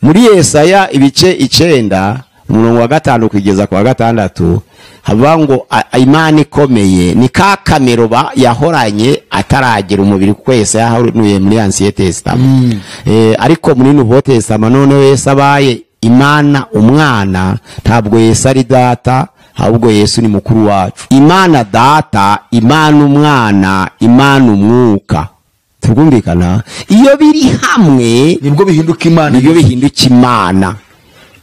muri Yesaya ibice 9 umurongo wa 5 kugeza kwa 6, havuga ngo Imana ikomeye ni ka kamero yahoranye ataragira umubiri, kuko Yesaya yahanuye muri Ancien Testament. Ariko muri Nouveau Testament noneho Yesu abaye Imana Umwana, ntabwo Yesu ari Data, ahubwo Yesu ni mukuru wacu. Imana Data, Imana Umwana, Imana Umwuka. Tukumvikana iyo biri hamwe nibwo bihinduka Imana, nibyo bihinduka Imana.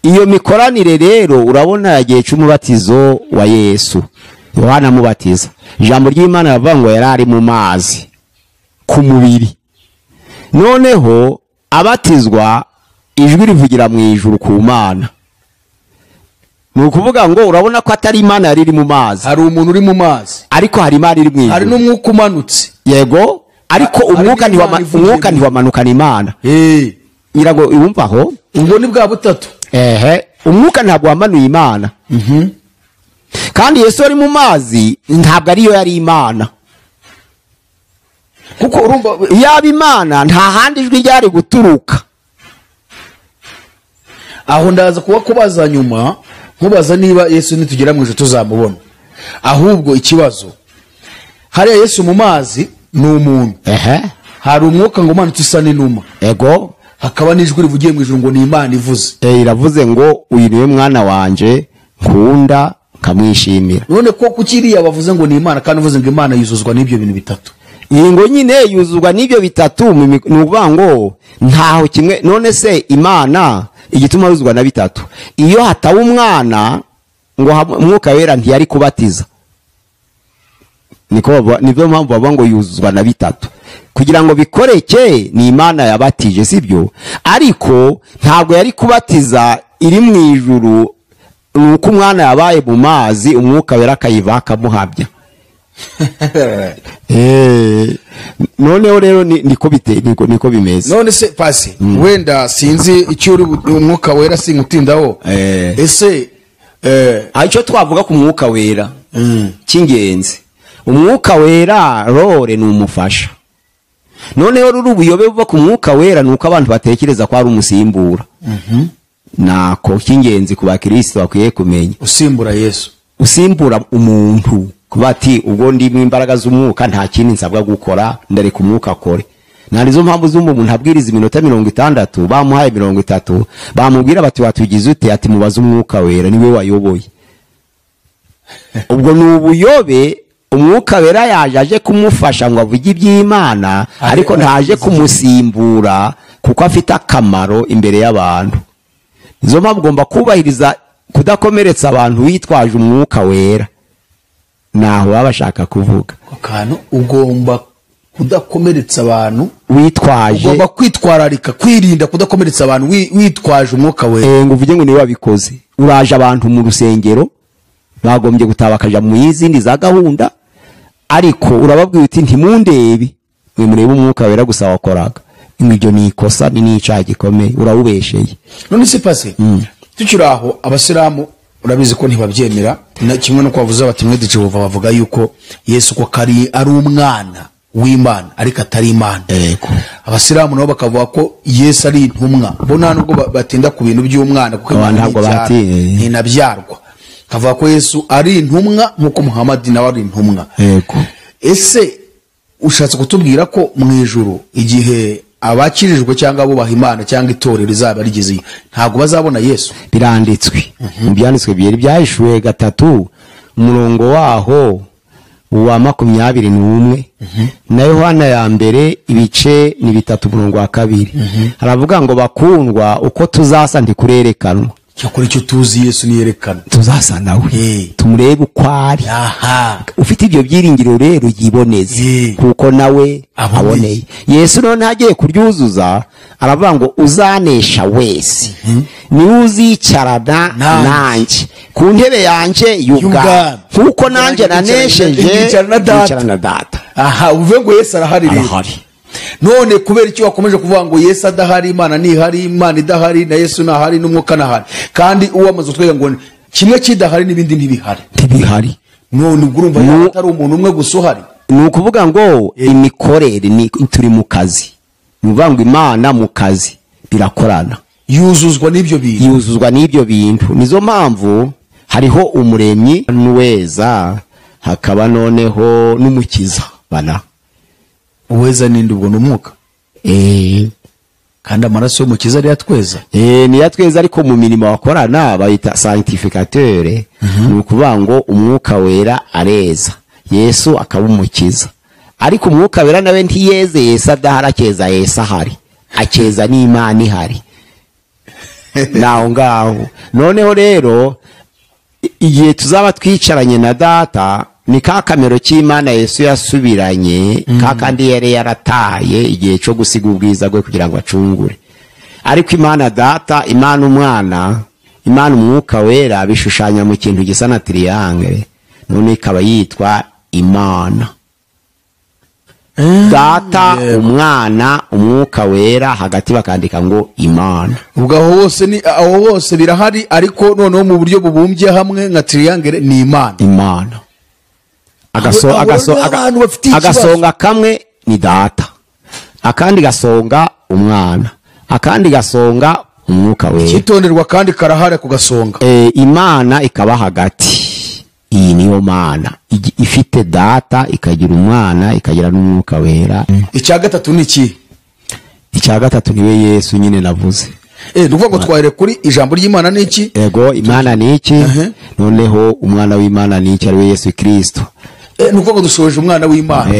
Iyo mikoranire rero urabona yagiye cy'umubatizo wa Yesu, Yohana amubatiza, ijambo ry'Imana ravuga ngo yari ari mu mazi ku mubiri. Noneho abatizwa ijwi rivugira mu ijuru ku Mana. Ni ukuvuga ngo urabona ko atari Imana yari iri mu mazi, hari umuntu uri mu mazi, ariko hari Imana iri mu ijuru, hari n'umwuka umanutse. Yego, ariko umwuka ntiwamanukana Imana. Ngira ngo wumva aho ubwo ni bwa butatu. Umwuka ntabwo wamanuye Imana. Kandi Yesu ari mu mazi ntabwo ariyo yari Imana, kuko urumva yaba Imana nta handi ijwi ryari guturuka. Aho ndaza kuba kubaza nyuma, nkubaza niba Yesu nitugera mu ijuru tuzamubona. Ahubwo ikibazo, hariya Yesu mu mazi ni umuntu, hari umwuka ngo umanutse usa n'inuma, ego, hakaba n'ijwi rivugiye mu ijuru ngo ni Imana ivuze. Iravuze ngo uyu niwe mwana wanje nkunda nkamwishimira. None ko kukiriya bavuze ngo ni Imana, kandi uvuze ngo Imana yuzuzwa n'ibyo bintu bitatu. Ingo nyine yuzuzwa n'ibyo bitatu, ni ukuvuga ngo ntaho kimwe. None se Imana igituma yuzuzwa na bitatu, iyo hataba umwana ngo Umwuka Wera ntiyari kubatiza. Niko nibyo mpamvu bavuga ngo yuzuzwa na bitatu, kugira ngo bikoreke ni Imana yabatije, sibyo? Ariko ntabwo yari kubatiza iri mu ijuru, nuko umwana yabaye mu mazi Umwuka Wera akayiva akamuhabya. Noneho rero niko bite, niko bimeze. None se pasi, wenda sinzi icyo uri Umwuka Wera singutindaho. Ese icyo twavuga ku Mwuka Wera cy'ingenzi, Umwuka Wera rore ni umufasha. Noneho ruri ubuyobe buva ku Mwuka Wera nuko abantu batekereza ko ari umusimbura. Nako cy'ingenzi ku bakristo bakwiye kumenya, usimbura Yesu, usimbura umuntu, kuba ati ubwo ndi mu imbaraga z'umwuka nta kindi nsabwa gukora, ndareka umwuka akore. Narizo mpamvu z'umwe umuntu abwiriza iminota 60 bamuhaye 30, bamubwira bati watugize ute, ati mubaze Umwuka Wera niwe wayoboye. Ubwo ni ubuyobe. Umwuka Wera yaje aje kumufasha ngo avuge iby'Imana, ariko ntaje kumusimbura kuko afite akamaro imbere y'abantu. Izo mpamvu ugomba kubahiriza kudakomeretsa abantu witwaje Umwuka Wera. Naho baba bashaka kuvuga akantu ugomba Kudakomeretsa abantu witwaje, ugomba kwitwararika, kwirinda kudakomeretsa abantu witwaje umwuka wera. Ngo uvuge ngo niwe wabikoze. Uraje abantu mu rusengero bagombye gutabakaja mu yizindi za gahunda, ariko urababwira uti ntimundebe, mwe murebe umwuka wera gusa wakoraga. Ibyo ni ikosa, ni n'icyaha gikomeye, urawubesheye. None se pase tukiri aho, abasilamu urabizi ko ntibabyemera, kimwe no kwavuze bati mwe Jehova bavuga yuko Yesu ko kari ari umwana w'Imana ariko atari Imana. Yego. Abasilamu nabo bakavuga ko Yesu ari intumwa, bo nta nubwo batinda ku bintu by'umwana kuko ntabwo ntinabyarwa. Kavuga ko Yesu ari intumwa nkuko Muhammad nawe ari intumwa. Yego. Ese ushatse kutubwira ko mu ijuru igihe abakirijwe cyangwa abubaha Imana cyangwa itorero rizaba rigezeyo ntabwo bazabona Yesu? Biranditswe mu byanditswe byeri byahishuwe 3 umurongo waho wa 21 na Yohana ya mbere ibice ni 3 umurongo wa 2. Haravuga ngo bakundwa, uko tuzasa ntikurerekanwa. Cyakora icyo tuzi Yesu niyerekana, tuzasa nawe, tumurebe uko ari. Ufite ibyo byiringiro rero yiboneze, kuko nawe aboneye. Yesu none agiye kuryuzuza aravuga ngo uzanesha wese ni uzicarana nanjye ku ntebe yanjye y'ubwami, kuko nanjye nanesheje nkicarana na data. Aha uvuge ngo Yesu arahari rero. None kubera icyo wakomeje kuvuga ngo Yesu adahari, Imana ntihari, Imana idahari, na Yesu ntahari, n'umwuka ntahari, kandi uwamaze kutwereka ngo kimwe kidahari n'ibindi ntibihari. Ntibihari. None ubwo urumva yaba atari umuntu umwe gusa uhari? Ni ukuvuga ngo imikorere ni turi mu kazi. Ni ukuvuga ngo Imana mu kazi birakorana, yuzuzwa n'ibyo bintu, yuzuzwa n'ibyo bintu. Nizo mpamvu hariho umuremyi n'uweza, hakaba noneho n'umukiza bana. Uweza ninde ubwo? N'umwuka. Kandi amaraso y'umukiza ari yatweza. Ni yatweza, ariko mu mirimo bakorana bayita sanctificateur. Ni ukuvuga ngo umwuka wera areza, Yesu akaba umukiza. Ariko umwuka wera nawe ntiyeze Yesu adahari, akeza Yesu ahari, akeza n'Imana ihari. Naho ngaho noneho rero igihe tuzaba twicaranye na data, ni ka kamero cy'Imana Yesu yasubiranye, ka kandi yari yarataye igihe cyo gusiga ubwiza bwe kugira ngo acungure. Ariko Imana data, Imana umwana, Imana umwuka wera bishushanya mu kintu gisa na triangle, none ikaba yitwa Imana. Data, umwana, umwuka wera, hagati bakandika ngo Imana. Ubwo aho hose ni aho hose birahari, ariko noneho mu buryo bubumbye hamwe nka triangle ni Imana. Imana. Agasonga kamwe ni data, akandi gasonga umwana, akandi gasonga umwuka wera. Ikitonderwa kandi karahari ku gasonga. Imana ikaba hagati. Iyi niyo Mana ifite data, ikagira umwana, ikagira n'umwuka wera. Icya gatatu ni iki? Icya gatatu niwe Yesu nyine navuze. Nuvuga ngo twahere kuri ijambo ry'Imana ni iki? Ego, Imana ni iki? Noneho umwana w'Imana ni iki, ari we Yesu Kristo. Nuvuga ngo dushoje umwana w'Imana.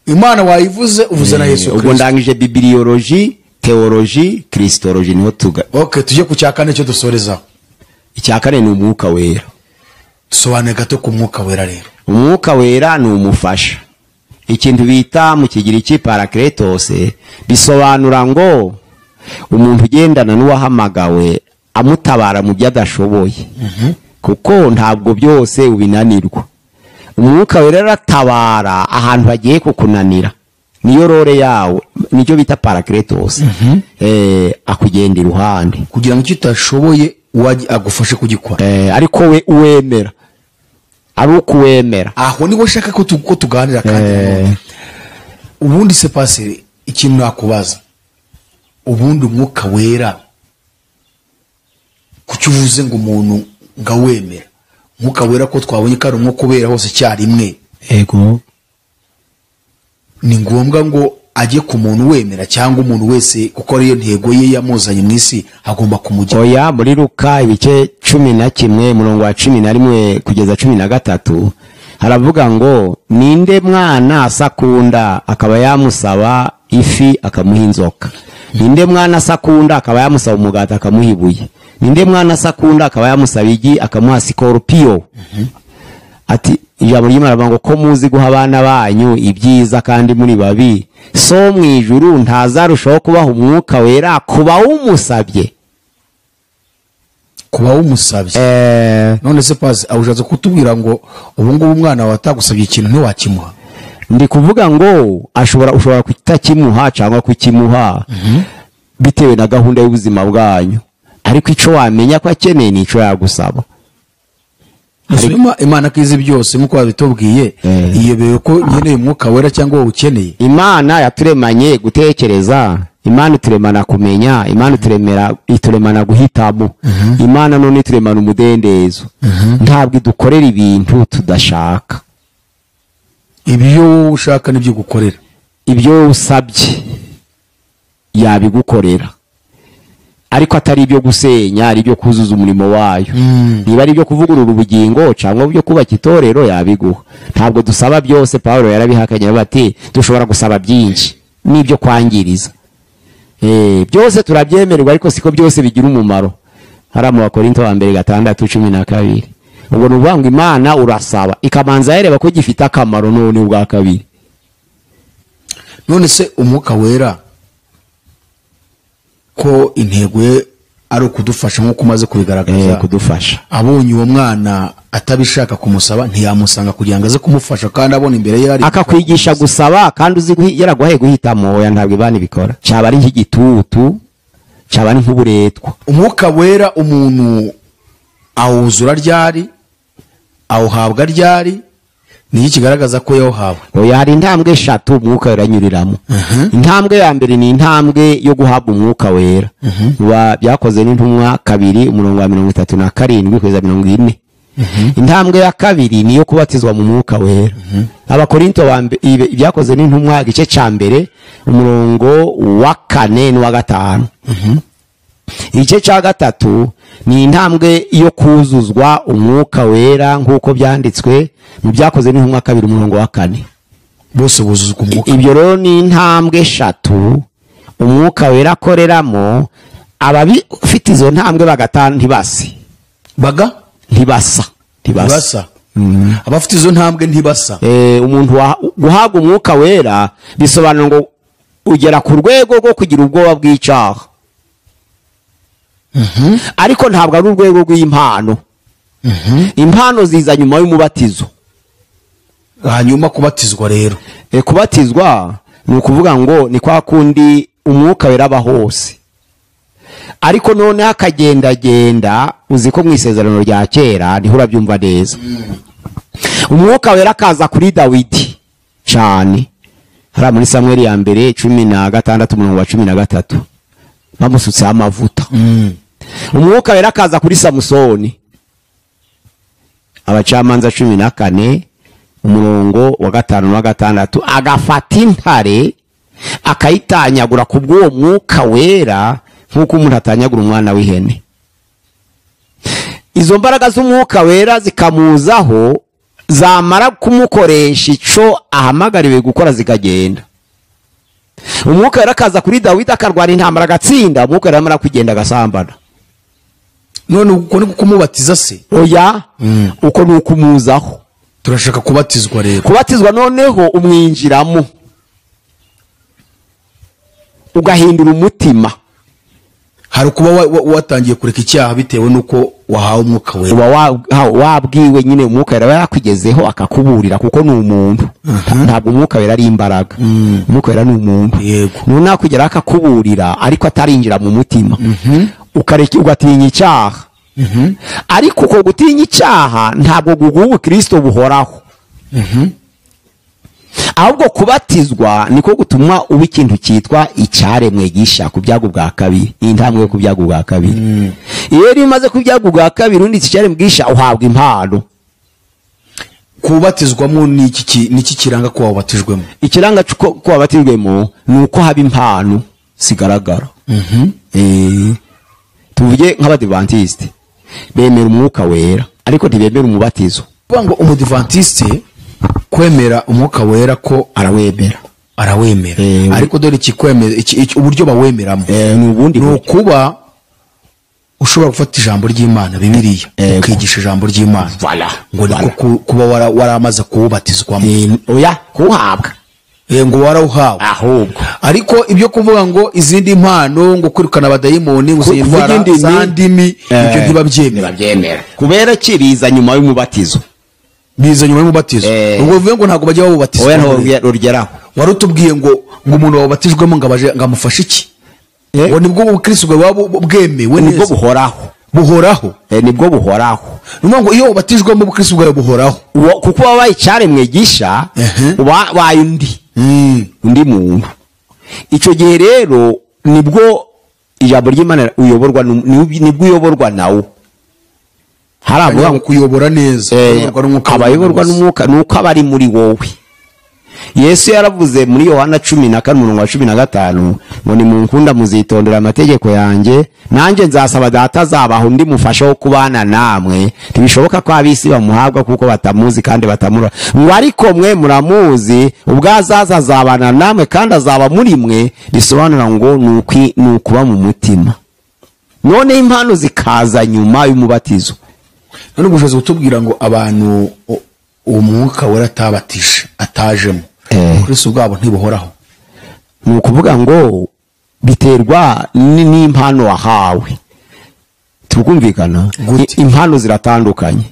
Imana wayivuze, uvuze na Yesu Kristo. Ubwo ndangije bibliology, theology, Christology niho tuga. Okay, tujye ku cya kane cyo dusorezaho. Icya kane ni umwuka wera. Sobanura gato ku mwuka wera rero. Umwuka wera ni umufasha. Ikintu bita mu Kigiriki parakletos bisobanura ngo umuntu ugendana n'uwahamagawe amutabara mu byo adashoboye. Kuko ntabwo byose ubinanirwa. Umwuka wera aratabara ahantu hagiye kukunanira. Niyo rore yawe, nicyo bita parakletos. Akugenda iruhande kugira ngo icyo utashoboye agufashe kugikora. Ariko we uwemera, ari ukuwemera. Aho niho ushaka ko tuganira kandi. Ubundi se pasere ikintu nakubaza, ubundi umwuka wera kuki uvuze ngo umuntu ngawemera? Umwuka wera ko twabonye ko ari umwuka ubera hose icyarimwe. Ego. Ni ngombwa ngo ajye ku muntu wemera cyangwa umuntu wese kuko ariyo ntego ye yamuzanye mu isi agomba kumujya? Oya, muri Luka ibice 11 umurongo wa 11 kugeza 13 haravuga ngo ninde mwana asakunda akaba yamusaba ifi akamuha inzoka? Ninde mwana asakunda akaba yamusaba umugati akamuha ibuye? Ninde mwana asakunda akaba yamusaba igi akamuha sikorupiyo? Ati Ijambo ry'Imana rivuga ngo ko muzi guha abana banyu ibyiza kandi muri babi, so mu ijuru ntazarushaho kubaha umwuka wera kuba umusabye. Kuba umusabye. None se pasi awushatse kutubwira ngo ubu ngubu umwana wawe atagusabye ikintu ntiwakimuha? Ndi kuvuga ngo ushobora kutakimuha cyangwa kukimuha bitewe na gahunda y'ubuzima bwanyu, ariko ico wamenya ko akeneye nico yagusaba. Imana kizi byose nkuko babitubwiye, iyobewe ko nkeneye umwuka wera cyangwa wowe ukeneye. Imana yaturemanye gutekereza, Imana ituremana kumenya, Imana ituremana guhitamo, Imana none ituremana umudendezo. Ntabwo idukorera ibintu tudashaka. Ibyo ushaka nibyo gukorera, ibyo usabye yabigukorera, ariko atari ibyo gusenya, ari ibyo kuzuza umurimo wayo. Niba ari ibyo kuvugurura ubugingo cyangwa ibyo kubaka itorero yabiguha. Ntabwo dusaba byose. Paulo yarabihakanye bati dushobora gusaba byinshi n'ibyo kwangiriza. Byose turabyemererwa ariko siko byose bigira umumaro. Hari mu Bakorinto wa mbere 6:12. Ubwo ni ukuvuga ngo Imana urasaba ikabanza yareba ko gifite akamaro none ubwa kabiri. None se umwuka wera ko intego ye ari ukudufasha nkuko umaze kubigaragaza, kudufasha. Abonye uwo mwana atabishaka kumusaba ntiyamusanga kugira ngo aze kumufasha, kandi abona imbere ye ari akakwigisha gusaba kandi uzi yaraguhaye guhitamo. Oya, ntabwo Imana ibikora. Cyaba ari nk'igitutu, cyaba ari nk'uburetwa. Umwuka wera umuntu awuzura ryari, awuhabwa ryari, ni iki kigaragaza ko yawuhawe? Oya, hari intambwe eshatu umwuka wera anyuriramo. Intambwe ya mbere ni intambwe yo guhabwa umwuka wera. Byakoze n'intumwa 2 umurongo wa 37 kugeza 40. Intambwe ya kabiri ni yo kubatizwa mu mwuka wera. Abakorinto ba mbere byakoze n'intumwa igice ca mbere umurongo wa 4 n'uwa 5. Igice ca 3 ni intambwe yo kuzuzwa umwuka wera nkuko byanditswe mu byakoze n'intumwa 2 umurongo wa 4. Bose buzuzwa umwuka. Ibyo rero ni intambwe eshatu umwuka wera akoreramo. Ababifite izo ntambwe bagatanu ntibasi. Baga? Ntibasa. Ntibasa. Abafite izo ntambwe ntibasa. Umuntu guhabwa umwuka wera bisobanura ngo ugera ku rwego rwo kugira ubwoba bw'icyaha. Ariko ntabwo ari urwego rw'impano. Impano ziza nyuma y'umubatizo. Hanyuma kubatizwa rero. Kubatizwa ni ukuvuga ngo ni kwa kundi umwuka wera aba hose. Ariko none akagendagenda, uzi ko mu isezerano rya kera niho urabyumva neza. Umwuka wera akaza kuri Dawidi cyane. Hari muri Samweli ya mbere 16 umurongo wa 13. Bamusutse amavuta. Umwuka wera akaza kuri Samusoni. Abacamanza 14 umurongo wa 5 na 6, agafata intare akayitanyagura kubw'uwo mwuka wera nkuko umuntu atanyagura umwana w'ihene. Izo mbaraga z'umwuka wera zikamuzaho, zamara kumukoresha ico ahamagariwe gukora zikagenda. Umwuka wera akaza kuri Dawidi akarwana intambara agatsinda, umwuka wera amara kugenda agasambana. None uko ni kumubatiza se? Oya, uko ni ukumuzaho. Turashaka kubatizwa rero. Kubatizwa noneho umwinjiramo, ugahindura umutima. Hari kuba watangiye kureka icyaha bitewe nuko wahawe umwuka wera. Uba wabwiwe nyine umwuka wera yakugezeho akakuburira, kuko ni umuntu. Ntabwo umwuka wera ari imbaraga. Umwuka wera ni umuntu. Yego. None akugera akakuburira ariko atarinjira mu mutima. Ukareka ugatinya icyaha. Ariko uko gutinya icyaha ntabwo guguha ubukristo buhoraho. Ahubwo kubatizwa niko gutuma uba ikintu cyitwa icyaremwe gisha ku byago bwa kabiri. Intambwe yo ku byago bwa kabiri. Iyo rero umaze ku byago bwa kabiri undi icyaremwe gisha uhabwa impano. Kubatizwamo ni iki kiranga ko wabatijwemo? Ikiranga ko wabatijwemo ni uko haba impano sigaragara. Tuvuge nk'abadivantiste bemera umwuka wera ariko ntibemera umubatizo. Kuvuga ngo umudivantiste kwemera umwuka wera ko arawemera, arawemera, ariko dore ikikwemera uburyo bawemeramo ni ubundi ni ukuba Ushobora gufata ijambo ry'Imana, Bibiliya, ukigisha ijambo ry'Imana. Voilà. Ngo niko kuba waramaze kuwubatizwamo. Oya, kuwuhabwa. Ngo warawuhawe. Ahubwo. Ariko ibyo kuvuga ngo izindi mpano, ngo kwirukana abadayimoni, ngo indwara za ndimi, ibyo ntibabyemera. Kubera ki biza nyuma y'umubatizo? Biza nyuma y'umubatizo. Ubwo bivuye ngo ntabwo bajya babubatizwa. Oya, ntabwo rugeraho. Warutubwiye ngo umuntu wabatijwemo ngo abaje ngo amufashe iki? Ngo nibwo ubukristo bwa bwemewe neza. Nibwo buhoraho. Buhoraho. Nibwo buhoraho. Nuvuga ngo iyo ubatijwemo ubukristo bwawe buhoraho. Kuko wabaye icyaremwe gisha, ubaye undi. Undi muntu. Icyo gihe rero nibwo ijambo ry'Imana uyoborwa, nibwo uyoborwa nawo. Haravuga ngo kuyobora neza, abayoborwa n'umwuka nuko abari muri wowe. Yesu yaravuze muri Yohana 14:15 ngo nimunkunda muzitondera amategeko yanjye, nanjye nzasaba Data azabaha undi mufasha wo kubana namwe. Ntibishoboka ko abisi bamuhabwa kuko batamuzi kandi batamura. Ngo ariko mwe muramuzi, ubwo azaza azabana namwe kandi azaba muri mwe. Bisobanura ngo ni ukuba mu mutima. None impano zikaza nyuma y'umubatizo. None ubushobozi butubwira ngo abantu umwuka wera atabatije atajemo, Kristo bwabo ntibuhoraho. Ni ukuvuga ngo biterwa n'impano wahawe. Tukumvikana impano ziratandukanye.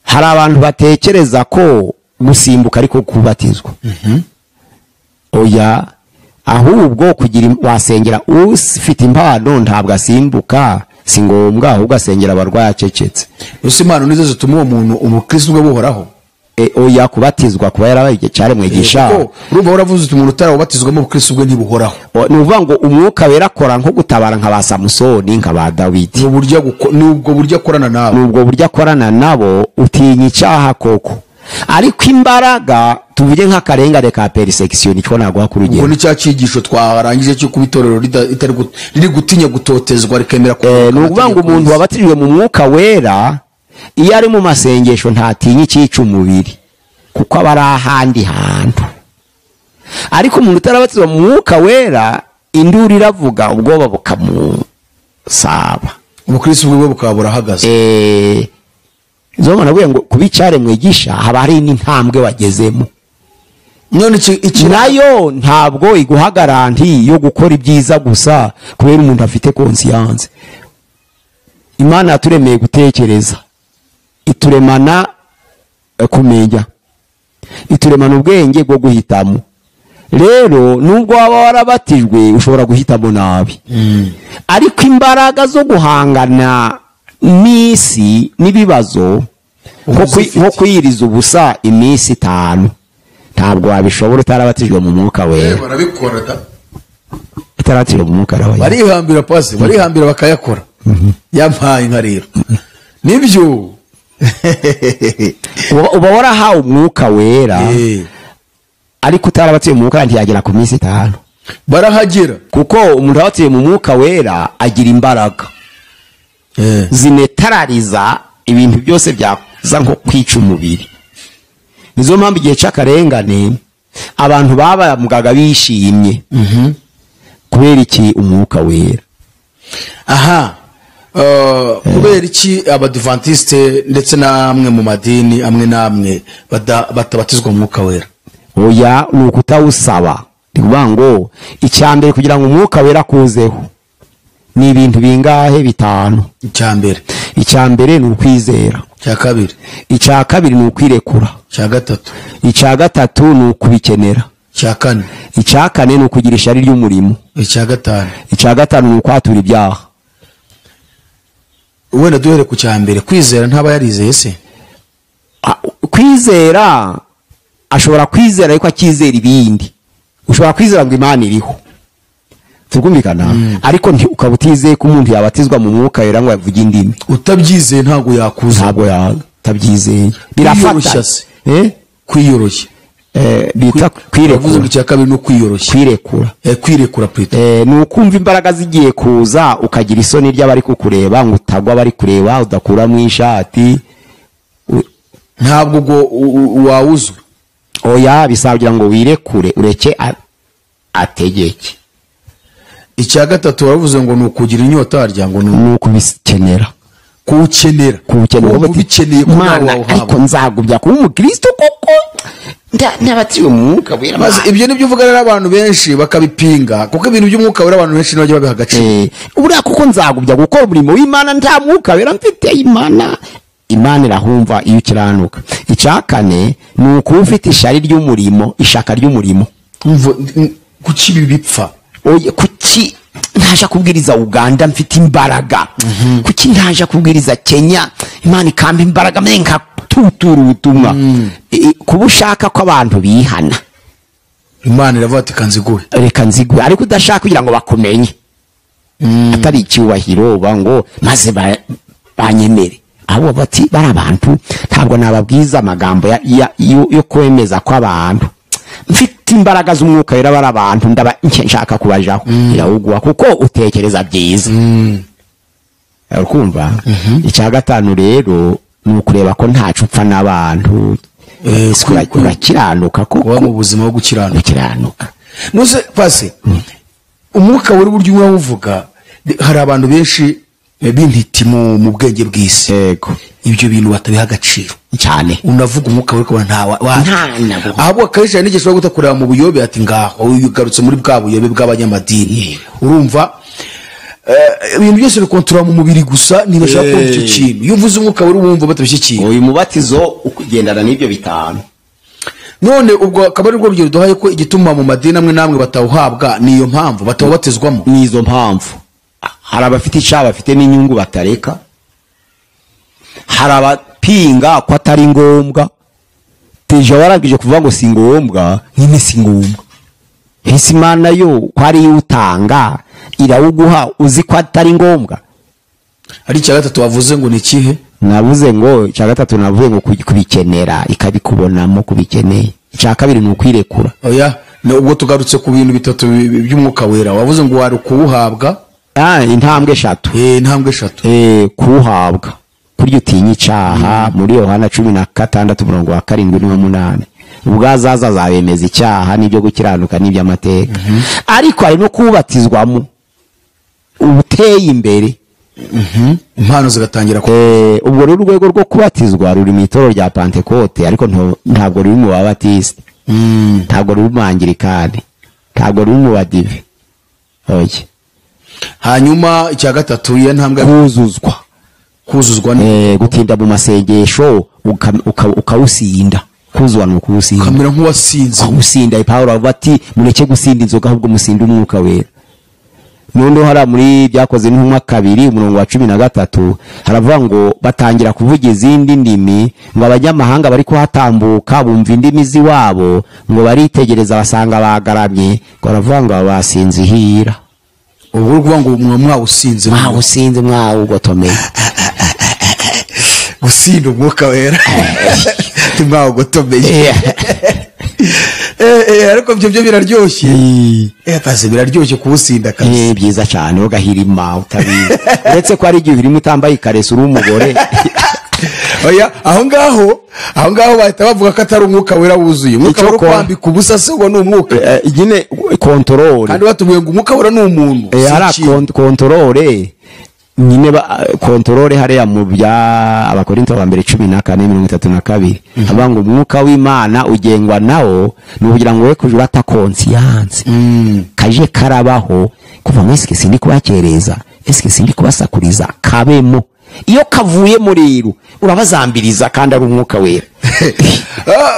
Hari abantu batekereza ko gusimbuka ariko kubatizwa. Oya, ahubwo kugira wasengera ufite impano ntabwo asimbuka, si ngombwa, ahubwo asengera abarwayi acecetse. Ese impano nizo zituma uwo muntu umukristo bwe buhoraho? Oya, kubatizwa kuba yarabaye icyaremwe gisha. Urumva waravuze uti umuntu utarabatizwamo ubukristo bwe ntibuhoraho. Ni ukuvuga ngo umwuka wera akora nko gutabara nka ba Samusoni, nka ba Dawidi. Nubwo buryo akorana nabo. Nubwo buryo akorana nabo utinya icyaha koko. Ariko imbaraga tuvuge nk'akarengane ka persecution icyo naguha ku rugero. Ubwo ni cya cyigisho twarangije cyo kubitorero riri gutinya gutotezwa rikemera ko. Ni ukuvuga ngo umuntu wabatijwe mu mwuka wera iyo ari mu masengesho ntatinya icyica umubiri kuko aba ari ahandi hantu. Ariko umuntu utarabatizwa mu mwuka wera induru iravuga ubwoba bukamusaba, ubukristo bwe bukaba burahagaze. Nzoma navuye ngo kuba icyaremwe gisha haba hari n'intambwe wagezemo. None iki nayo ntabwo iguha garanti yo gukora ibyiza gusa kubera umuntu afite conscience. Imana yaturemeye gutekereza, ituremana kumenya, ituremana ubwenge bwo guhitamo. Rero nubwo waba warabatijwe ushobora guhitamo nabi. Ariko imbaraga zo guhangana n'isi n'ibibazo nko kwiyiriza ubusa iminsi 5 ntabwo wabishobora utarabatijwe mu mwuka wera. Barabikora da, utarabatijwe mu mwuka wera barihambira pasi, barihambira bakayakora. Yampaye inka rero nibyo. Uba warahawe umwuka wera ariko utarabatijwe mu mwuka ntiyagera ku minsi 5. Barahagera kuko umuntu wabatijwe mu mwuka wera agira imbaraga zinetarariza ibintu byose byaza nko kwica umubiri. Nizo mpamvu igihe cy'akarengane abantu babamugaga bishimye. Kubera iki? Umwuka wera. Aha, kubera iki abadivantiste ndetse n'amwe mu madini amwe n'amwe batabatizwa mu mwuka wera? Oya, ni ukutawusaba. Ndikuvuga ngo icyambere kugira ngo umwuka wera kuzeho ni ibintu bingahe? 5. Icyambere ni ukwizera. Icya kabiri ni ukwirekura. Icya gatatu ni ukubikenera. Icya kane ni ukugira ishyari ry'umurimo. Icya gatanu ni ukwatura ibyaha. Wenda duhere ku cya mbere, kwizera ntaba yarizeye se? Kwizera ashobora kwizera ariko akizera ibindi. Ushobora kwizera ngo Imana iriho, tukumvikana, ariko ukaba utizeye ko umuntu yabatizwa mu mwuka wera ngo avuge indimi. Utabyizeye ntabwo yakuza, ntabwo yatabyizeye. Birafata kwiyoroshya. Bita kwirekura. Icya kabiri ni ukwiyoroshya, kwirekura. Kwirekura plutôt. Ni ukumva imbaraga zigiye kuza ukagira isoni ry'abari kukureba ngo utagwa bari kureba udakura mu ishati. Ntabwo ubwo wawuzura. Oya, bisaba kugira ngo wirekure ureke ategeke. Icya gatatu waravuze ngo ni ukugira inyota, harya ngo ni ukubikenera. Kuwukenera. Kuwukenera. Wumva ubikeneye ko nawe Mana, wawuhabwa. Ariko nzagumya kuba umukristo koko ntabatiwe mu mwuka wera. Maze ibyo nibyo uvuga rero, abantu benshi bakabipinga, kuko ibintu by'umwuka wera abantu benshi ntibajya babiha agaciro. Buriya kuko nzagumya gukora umurimo w'Imana nta mwuka wera mfite? Imana irahumva iyo ukiranuka. Icya kane ni ukuba ufite ishari ry'umurimo, ishaka ry'umurimo. Umva, kuki ibi bipfa? Oye, kuki ntaje kubwiriza Uganda mfite imbaraga? Kuki ntaje kubwiriza Kenya, Imana ikampa imbaraga mbe nkatutura ubutumwa? Kuba ushaka ko abantu bihana. Imana iravuga ati kanziguhe. Reka nziguhe, ariko udashaka kugira ngo bakumenye, atari icyubahiro uba ngo maze banyemere, ahubwo bati bari abantu ntabwo nababwiza amagambo yo kwemeza kw'abantu, mfite imbaraga z'umwuka wera, bari abantu ndaba nshaka kubajaho. Irawuguha kuko utekereza byiza. Urikumva? Icya gatanu rero ni ukureba ko ntacu upfa n'abantu. Ese urakiranuka kuba koko? Mu buzima bwo gukiranuka. Gukiranuka. Nuze pase umwuka wera, uburyo urawuvuga, hari abantu benshi b'intiti mu bwenge bw'isi, ibyo bintu batabiha agaciro. Cyane. Unavuga umwuka wera ukabona nta Nta nabo. Ahubwo akenshi hari n'igihe ushobora guhita kureba mu buyobe, ati ngaho ugarutse muri bwa buyobe bw'abanyamadini. Urumva, ibintu byose bikontorora mu mubiri gusa, ntibashaka kumva icyo kintu. Iyo uvuze umwuka wera wumva batabishyikiye. Uyu mubatizo ukugendana n'ibyo bitanu. None ubwo akaba ari rwo rugero duhaye ko igituma mu madini amwe n'amwe batawuhabwa niyo mpamvu batawubatizwamo. N'izo mpamvu, hari abafite icyaha, bafite n'inyungu batareka, hari abapinga ko atari ngombwa. Teja warangije kuvuga ngo si ngombwa nyine, si ngombwa. Ese Imana yo ko ariyo utanga, irawuguha uzi ko atari ngombwa? Ari icya gatatu wavuze ngo ni ikihe? Navuze ngo icya gatatu, navuze ngo kubikenera, ikabikubonamo kubikeneye. Icya kabiri ni ukwirekura. Oya, ubwo tugarutse ku bintu bitatu by'umwuka wera. Wavuze ngo wari kuwuhabwa. Intambwe eshatu. Intambwe eshatu. Kuwuhabwa kurya utinya icyaha, muri Yohana 16 umurongo wa 7 n'uwa 8, ubwo azaza azabemeza icyaha n'ibyo gukiranuka n'iby'amateka. Ariko hari no kubatizwamo ubuteye imbere. Impano zigatangira ku Ubwo rero urwego rwo kubatizwa ruri mu itorero rya Pantekote, ariko ntabwo ruri mu Babatisite, ntabwo ruri mu Anglikani, ntabwo ruri mu Badive, oya. Hanyuma icya gatatu, iyo ntambwe? Kuzuzwa. Kuzuzwa ni Gutinda mu masengesho ukawusinda. Kuzuzwa ni ukuwusinda. Ukamera nk'uwasinze. Kuwusinda. Pawulo avuga ati mureke gusinda inzoga, ahubwo musinde umwuka wera. Noneho hariya muri Byakoze n'Intumwa 2 umurongo wa 13 haravuga ngo batangira kuvuga izindi ndimi, ngo abanyamahanga bari kuhatambuka bumva indimi z'iwabo, ngo baritegereza basanga bagaramye, ngo baravuga ngo aba basinze ihira. Ubwo uri kuvuga ngo muba mwawusinze. Mwawusinze, mwawugotomeye. Gusinda umwuka wera, ntimwawugotomeye. Ariko ibyo byo biraryoshye. Pasi, biraryoshye kuwusinda kabisa. Byiza cyane, ugahirima utabizi, uretse ko hari igihe urimo utambaye ikareso uri umugore. Oya, aho ngaho bahita bavuga ko atari umwuka wera wuzuye. Umwuka Icyo wera kwambika ubusa se ngo ni umwuka? Nyine contrôle. Kandi batubwiye ngo umwuka wera ni umuntu, si Hariya ikintu. Contrôle nyine, contrôle hariya mu bya Abakorinto ba mbere 14 32 havuga ngo umwuka w'Imana ugengwa nawo ni ukugira ngo we kuja urata conscience. Kaje karabaho kuva muri eske sindi kubakereza, eske sindi kubasakuriza, kabemo. Iyo kavuyemo rero urabazambiriza kandi ari umwuka wera.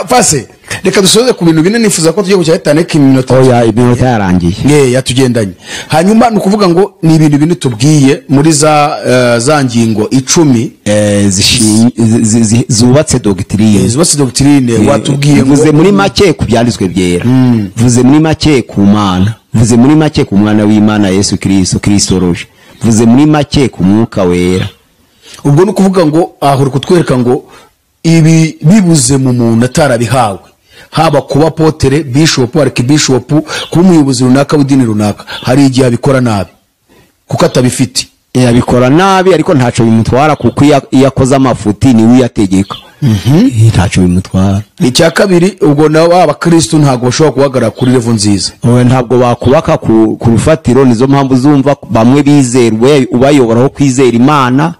Pase, reka dusoze ku bintu bine. Nifuza ko tugiye ku cya gatanu, ariko iminota Oya, iminota yarangiye. Ye, yatugendanye. Hanyuma ni ukuvuga ngo ni ibintu bine tubwiye muri za ngingo 10 zubatse doctrine. Zubatse doctrine. Watubwiye ngo Mvuze muri make ku byanditswe byera, mvuze muri make ku Mana, mvuze muri make ku mwana w'Imana Yesu Kristo, Christologie, mvuze muri make ku mwuka wera. Ubwo ni ukuvuga ngo aho uri kutwereka ngo ibi bibuze mu muntu atarabihawe, haba kuba apôtre, bishop, archbishop, kuba umuyobozi runaka w'idini runaka, hari igihe abikora nabi kuko atabifite. Abikora nabi, ariko ntaco bimutwara, kuko iyo akoze amafuti niwe uyategeka. Ntacyo bimutwara. Icya kabiri, ubwo nabo abakristo ntabwo bashobora guhagarara kuri level nziza. Ntabwo bakubaka ku rufatiro. Nizo mpamvu zumva bamwe bizerwe ubayoboraho kwizera Imana,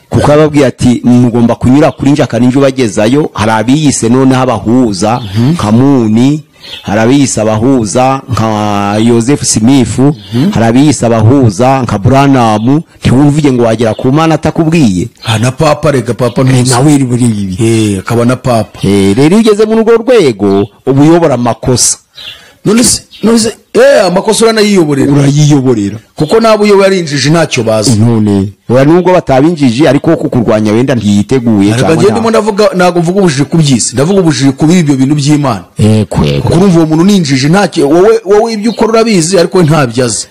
kuko ababwiye ati mugomba kunyura kuri njaka ninje ubagezayo. Hari abiyise noneho abahuza nka Muni, hari abiyise abahuza nka Joseph Smith, hari abiyise abahuza nka Branham. Ntiwumvuge ngo wagera ku Mana atakubwiye. Na papa, rega papa ntuzi nawe iri muri ibi, akaba na papa. Rero iyo ugeze muri urwo rwego uba uyobora amakosa. None se amakosa uranayiyoborera, urayiyoborera kuko nabo uyoboye ari injiji ntacyo bazi. None oya, nubwo batabinjiji ariko kukurwanya wenda ntiyiteguye. Cyangwa ndimo ndavuga, ntabwo mvuga ubujiji ku by'isi, ndavuga ubujiji ku ibyo bintu by'Imana. Kwego urumva uwo muntu ni injiji, ntacyo wowe ibyo ukora urabizi ariko ntabyo azi.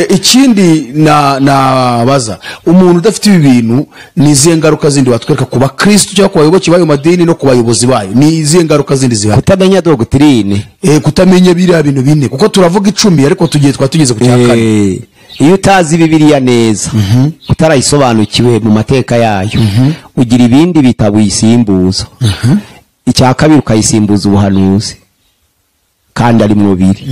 Ikindi nabaza umuntu udafite ibi bintu, ni izihe ngaruka zindi watwereka ku bakristo cyangwa ku bayoboke b'ayo madini no ku bayobozi bayo? Ni izihe ngaruka zindi zihari? Kutamenya doctrine, kutamenya biriya bintu bine, kuko turavuga 10 ariko tugiye twatugeze ku cya kane. Iyo utazi Bibiliya neza, utarayisobanukiwe mu mateka yayo, ugira ibindi bitabo uyisimbuza. Icya kabiri ukayisimbuza ubuhanuzi, kandi ari mu biri.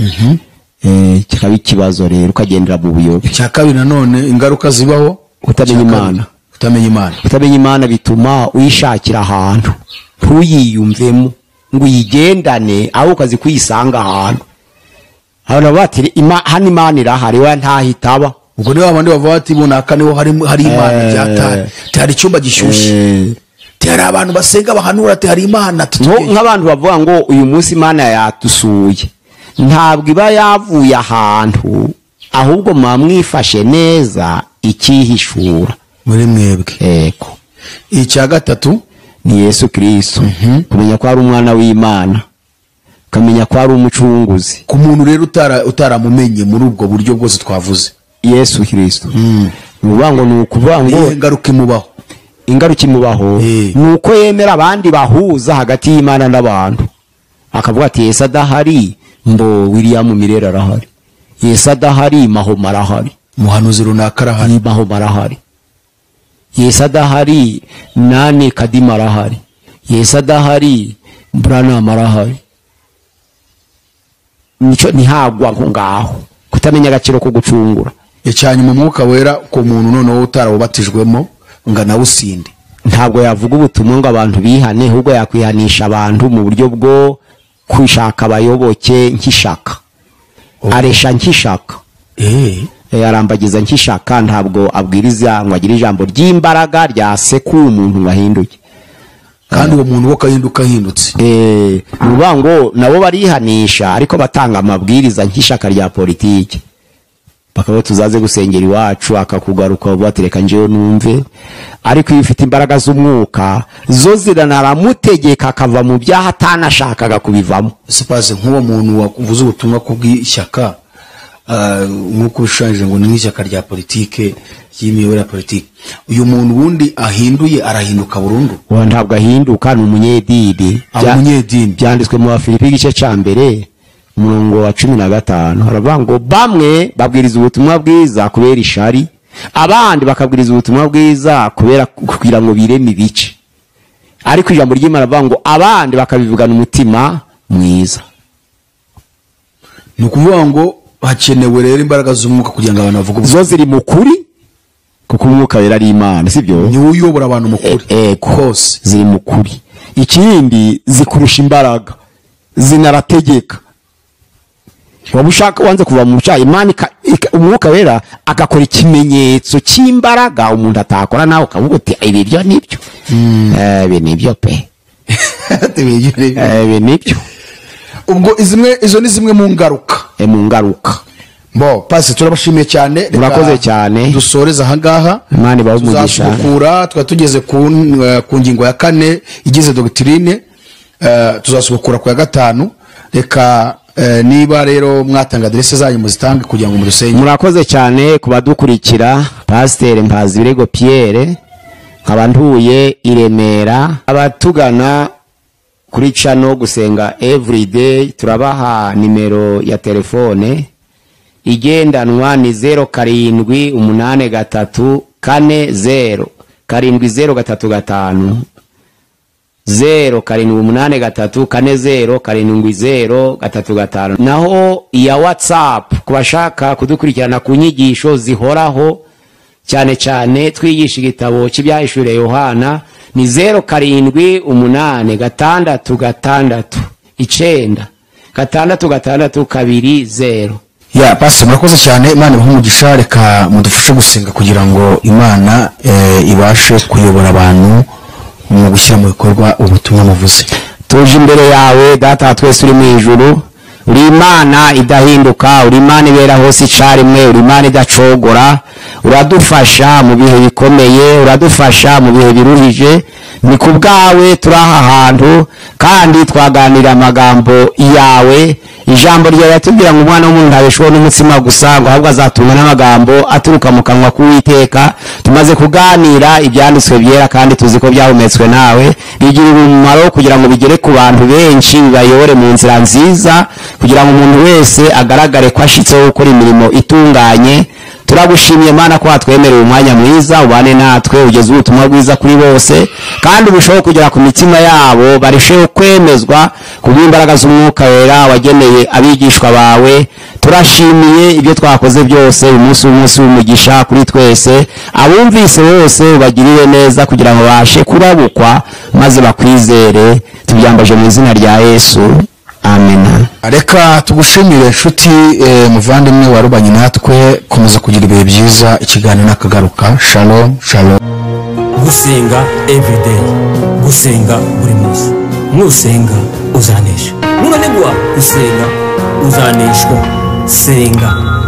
Kikaba ikibazo rero, ukagendera mu buyobe. Icya kabiri nanone ingaruka zibaho, kutamenya Imana. Kutamenya Imana. Kutamenya Imana bituma uyishakira ahantu ntuyiyumvemo ngo uyigendane, aho ukazi kuyisanga ahantu. Abantu bati hano Imana irahari, we ntahitaba. Ubwo niba abandi bavuga bati bunaka niho hari Imana byatari, hari icyumba gishyushye, hari abantu basenga bahanura ati hari Imana. Nk'abantu bavuga ngo uyu munsi Imana yatusuye, ntabwo iba yavuye ahantu, ahubwo mwamwifashe neza ikihishura muri mwebwe. Yego. Icya gatatu ni Yesu Kristo, kumenya ko ari umwana w'Imana, kamenya ko ari umucunguzi. Ku muntu rero utaramumenye muri ubwo buryo bwose twavuze Yesu Kristo, nubango ni ukuvuga ngo ingaruka imubaho, ingaruka imubaho nuko yemera abandi bahuza hagati y'Imana n'abantu, akavuga ati Yesu adahari mbo William Mirera arahari, Yesu adahari Mahoma arahari, muhanuzi runaka arahari, Mahoma arahari, Yesu adahari nani Kadima arahari, Yesu adahari Branham arahari. Nico ntihagwa ngaho kutamenya agaciro ko gucungura. Icyanyuma umwuka wera ku muntu noneho utarawubatijwemo ngo anawusinde, ntabwo yavuga ubutumwa ngo abantu bihane, ahubwo yakwihanisha abantu mu buryo bwo kwishaka abayoboke nk'ishaka. Aresha nk'ishaka, arambagiza nk'ishaka, ntabwo abwiriza ngo agire ijambo ry'imbaraga ryasekuye umuntu ngo ahinduke. Kandi uwo muntu wo kahinduka ahindutse. Nuvuga ngo nabo barihanisha ariko batanga amabwiriza nk'ishaka rya politiki, bakaba tuzaze gusengera iwacu, akakugaruka batereka njewe numve. Ariko iyo ufite imbaraga z'umwuka zo ziranaramutegeka akava mu byaha atanashakaga kubivamo. Sipaze nk'uwo muntu wakuvuza ubutumwa kubw'ishyaka, nk'uko bishushanyije ngo ni nk'ishyaka rya politike ry'imiyoborere ya politike, uyu muntu wundi ahinduye arahinduka burundu? Ntabwo ahinduka, ni umunyedini. Umunyedini byanditswe mu Bafilipi igice cya mbere umurongo wa 15, haravuga ngo bamwe babwiriza ubutumwa bwiza kubera ishari, abandi bakabwiriza ubutumwa bwiza kubera kugira ngo bireme ibice, ariko ijambo ry'Imana rivuga ngo abandi bakabivugana umutima mwiza. Ni ukuvuga ngo hakenewe rero imbaraga z'umwuka kugira ngo abantu bavuge zo ziri mu kuri, kuko umwuka wera ari Imana, sibyo? Ni uyobora abantu mu kuri kose, ziri mu kuri. Ikindi zikurusha imbaraga, zinarategeka. Waba ushaka wanze kuva mu cyaha, Imana umwuka wera agakora ikimenyetso cy'imbaraga umuntu atakora, nawe ukavuga uti ibi byo nibyo, ibi nibyo pe, ibi nibyo. Ubwo izo ni zimwe mu ngaruka. Mu ngaruka. Bo pasi turabashimiye cyane, murakoze cyane. Dusoreza aha ngaha, Imana ibahe umugisha. Tuzasubukura, twari tugeze ku ngingo ya 4 igize doctrine, tuzasubukura ku ya 5. Reka niba rero mwatanga adresse zanyu muzitange kugira ngo mudusenge. Murakoze cyane kubadukurikira. Pasteur Mpazibirego Pierre, nkaba ntuye i Remera. Abatugana kuri channel Gusenga Everyday turabaha nimero ya telefone igendanwa ni 07 8 3 4 0 7 0 3 5. 0783 40 70 35. Naho iya WhatsApp ku bashaka kudukurikirana ku nyigisho zihoraho, cyane cyane twigisha igitabo cy'ibyahishuriye Yohana, ni 078 6 6 9 6 6 2 0. Ya pastor, murakoze cyane, Imana ibahe umugisha. Reka mudufashe gusenga kugira ngo Imana ibashe kuyobora abantu mu gushyira mu bikorwa ubutumwa muvuze. Tuje imbere yawe Data wa twese uri mu ijuru, uri Imana idahinduka, uri Imana ibera hose icarimwe, uri Imana idacogora. Uradufasha mu bihe bikomeye, uradufasha mu bihe biruhije. Ni ku bwawe turi aha hantu kandi twaganira amagambo yawe. Ijambo ryawe yatubwira ngo umwana w'umuntu ntabeshwaho n'umutsima gusa, ngo ahubwo azatungwa n'amagambo aturuka mu kanwa k'Uwiteka. Tumaze kuganira ibyanditswe byera kandi tuzi ko byahumetswe nawe, bigira umumaro kugira ngo bigere ku bantu benshi, bibayobore mu nzira nziza, kugira ngo umuntu wese agaragare ko ashitseho gukora imirimo itunganye. Turagushimiye Mana ko watwemereye umwanya mwiza, ubane natwe ugeze ubutumwa bwiza kuri bose, kandi ubushoboye kugera ku mitima yabo, barusheho kwemezwa kubw'imbaraga z'Umwuka Wera wageneye abigishwa bawe. Turashimiye ibyo twakoze byose, umunsi w'umunsi w'umugisha kuri twese. Abumvise bose ubagirire neza kugira ngo babashe kurabukwa maze bakwizere. Tubyambaje mu izina rya Yesu, amena. Reka tugushimire nshuti, muvandimwe warubanye natwe, komeza kugira ibihe byiza. Ikiganiro nakagaruka. Shalom shalom. Gusenga everyday, gusenga buri munsi. Nusenga uzanesha, nunanigwa gusenga uzaneshwa. Senga.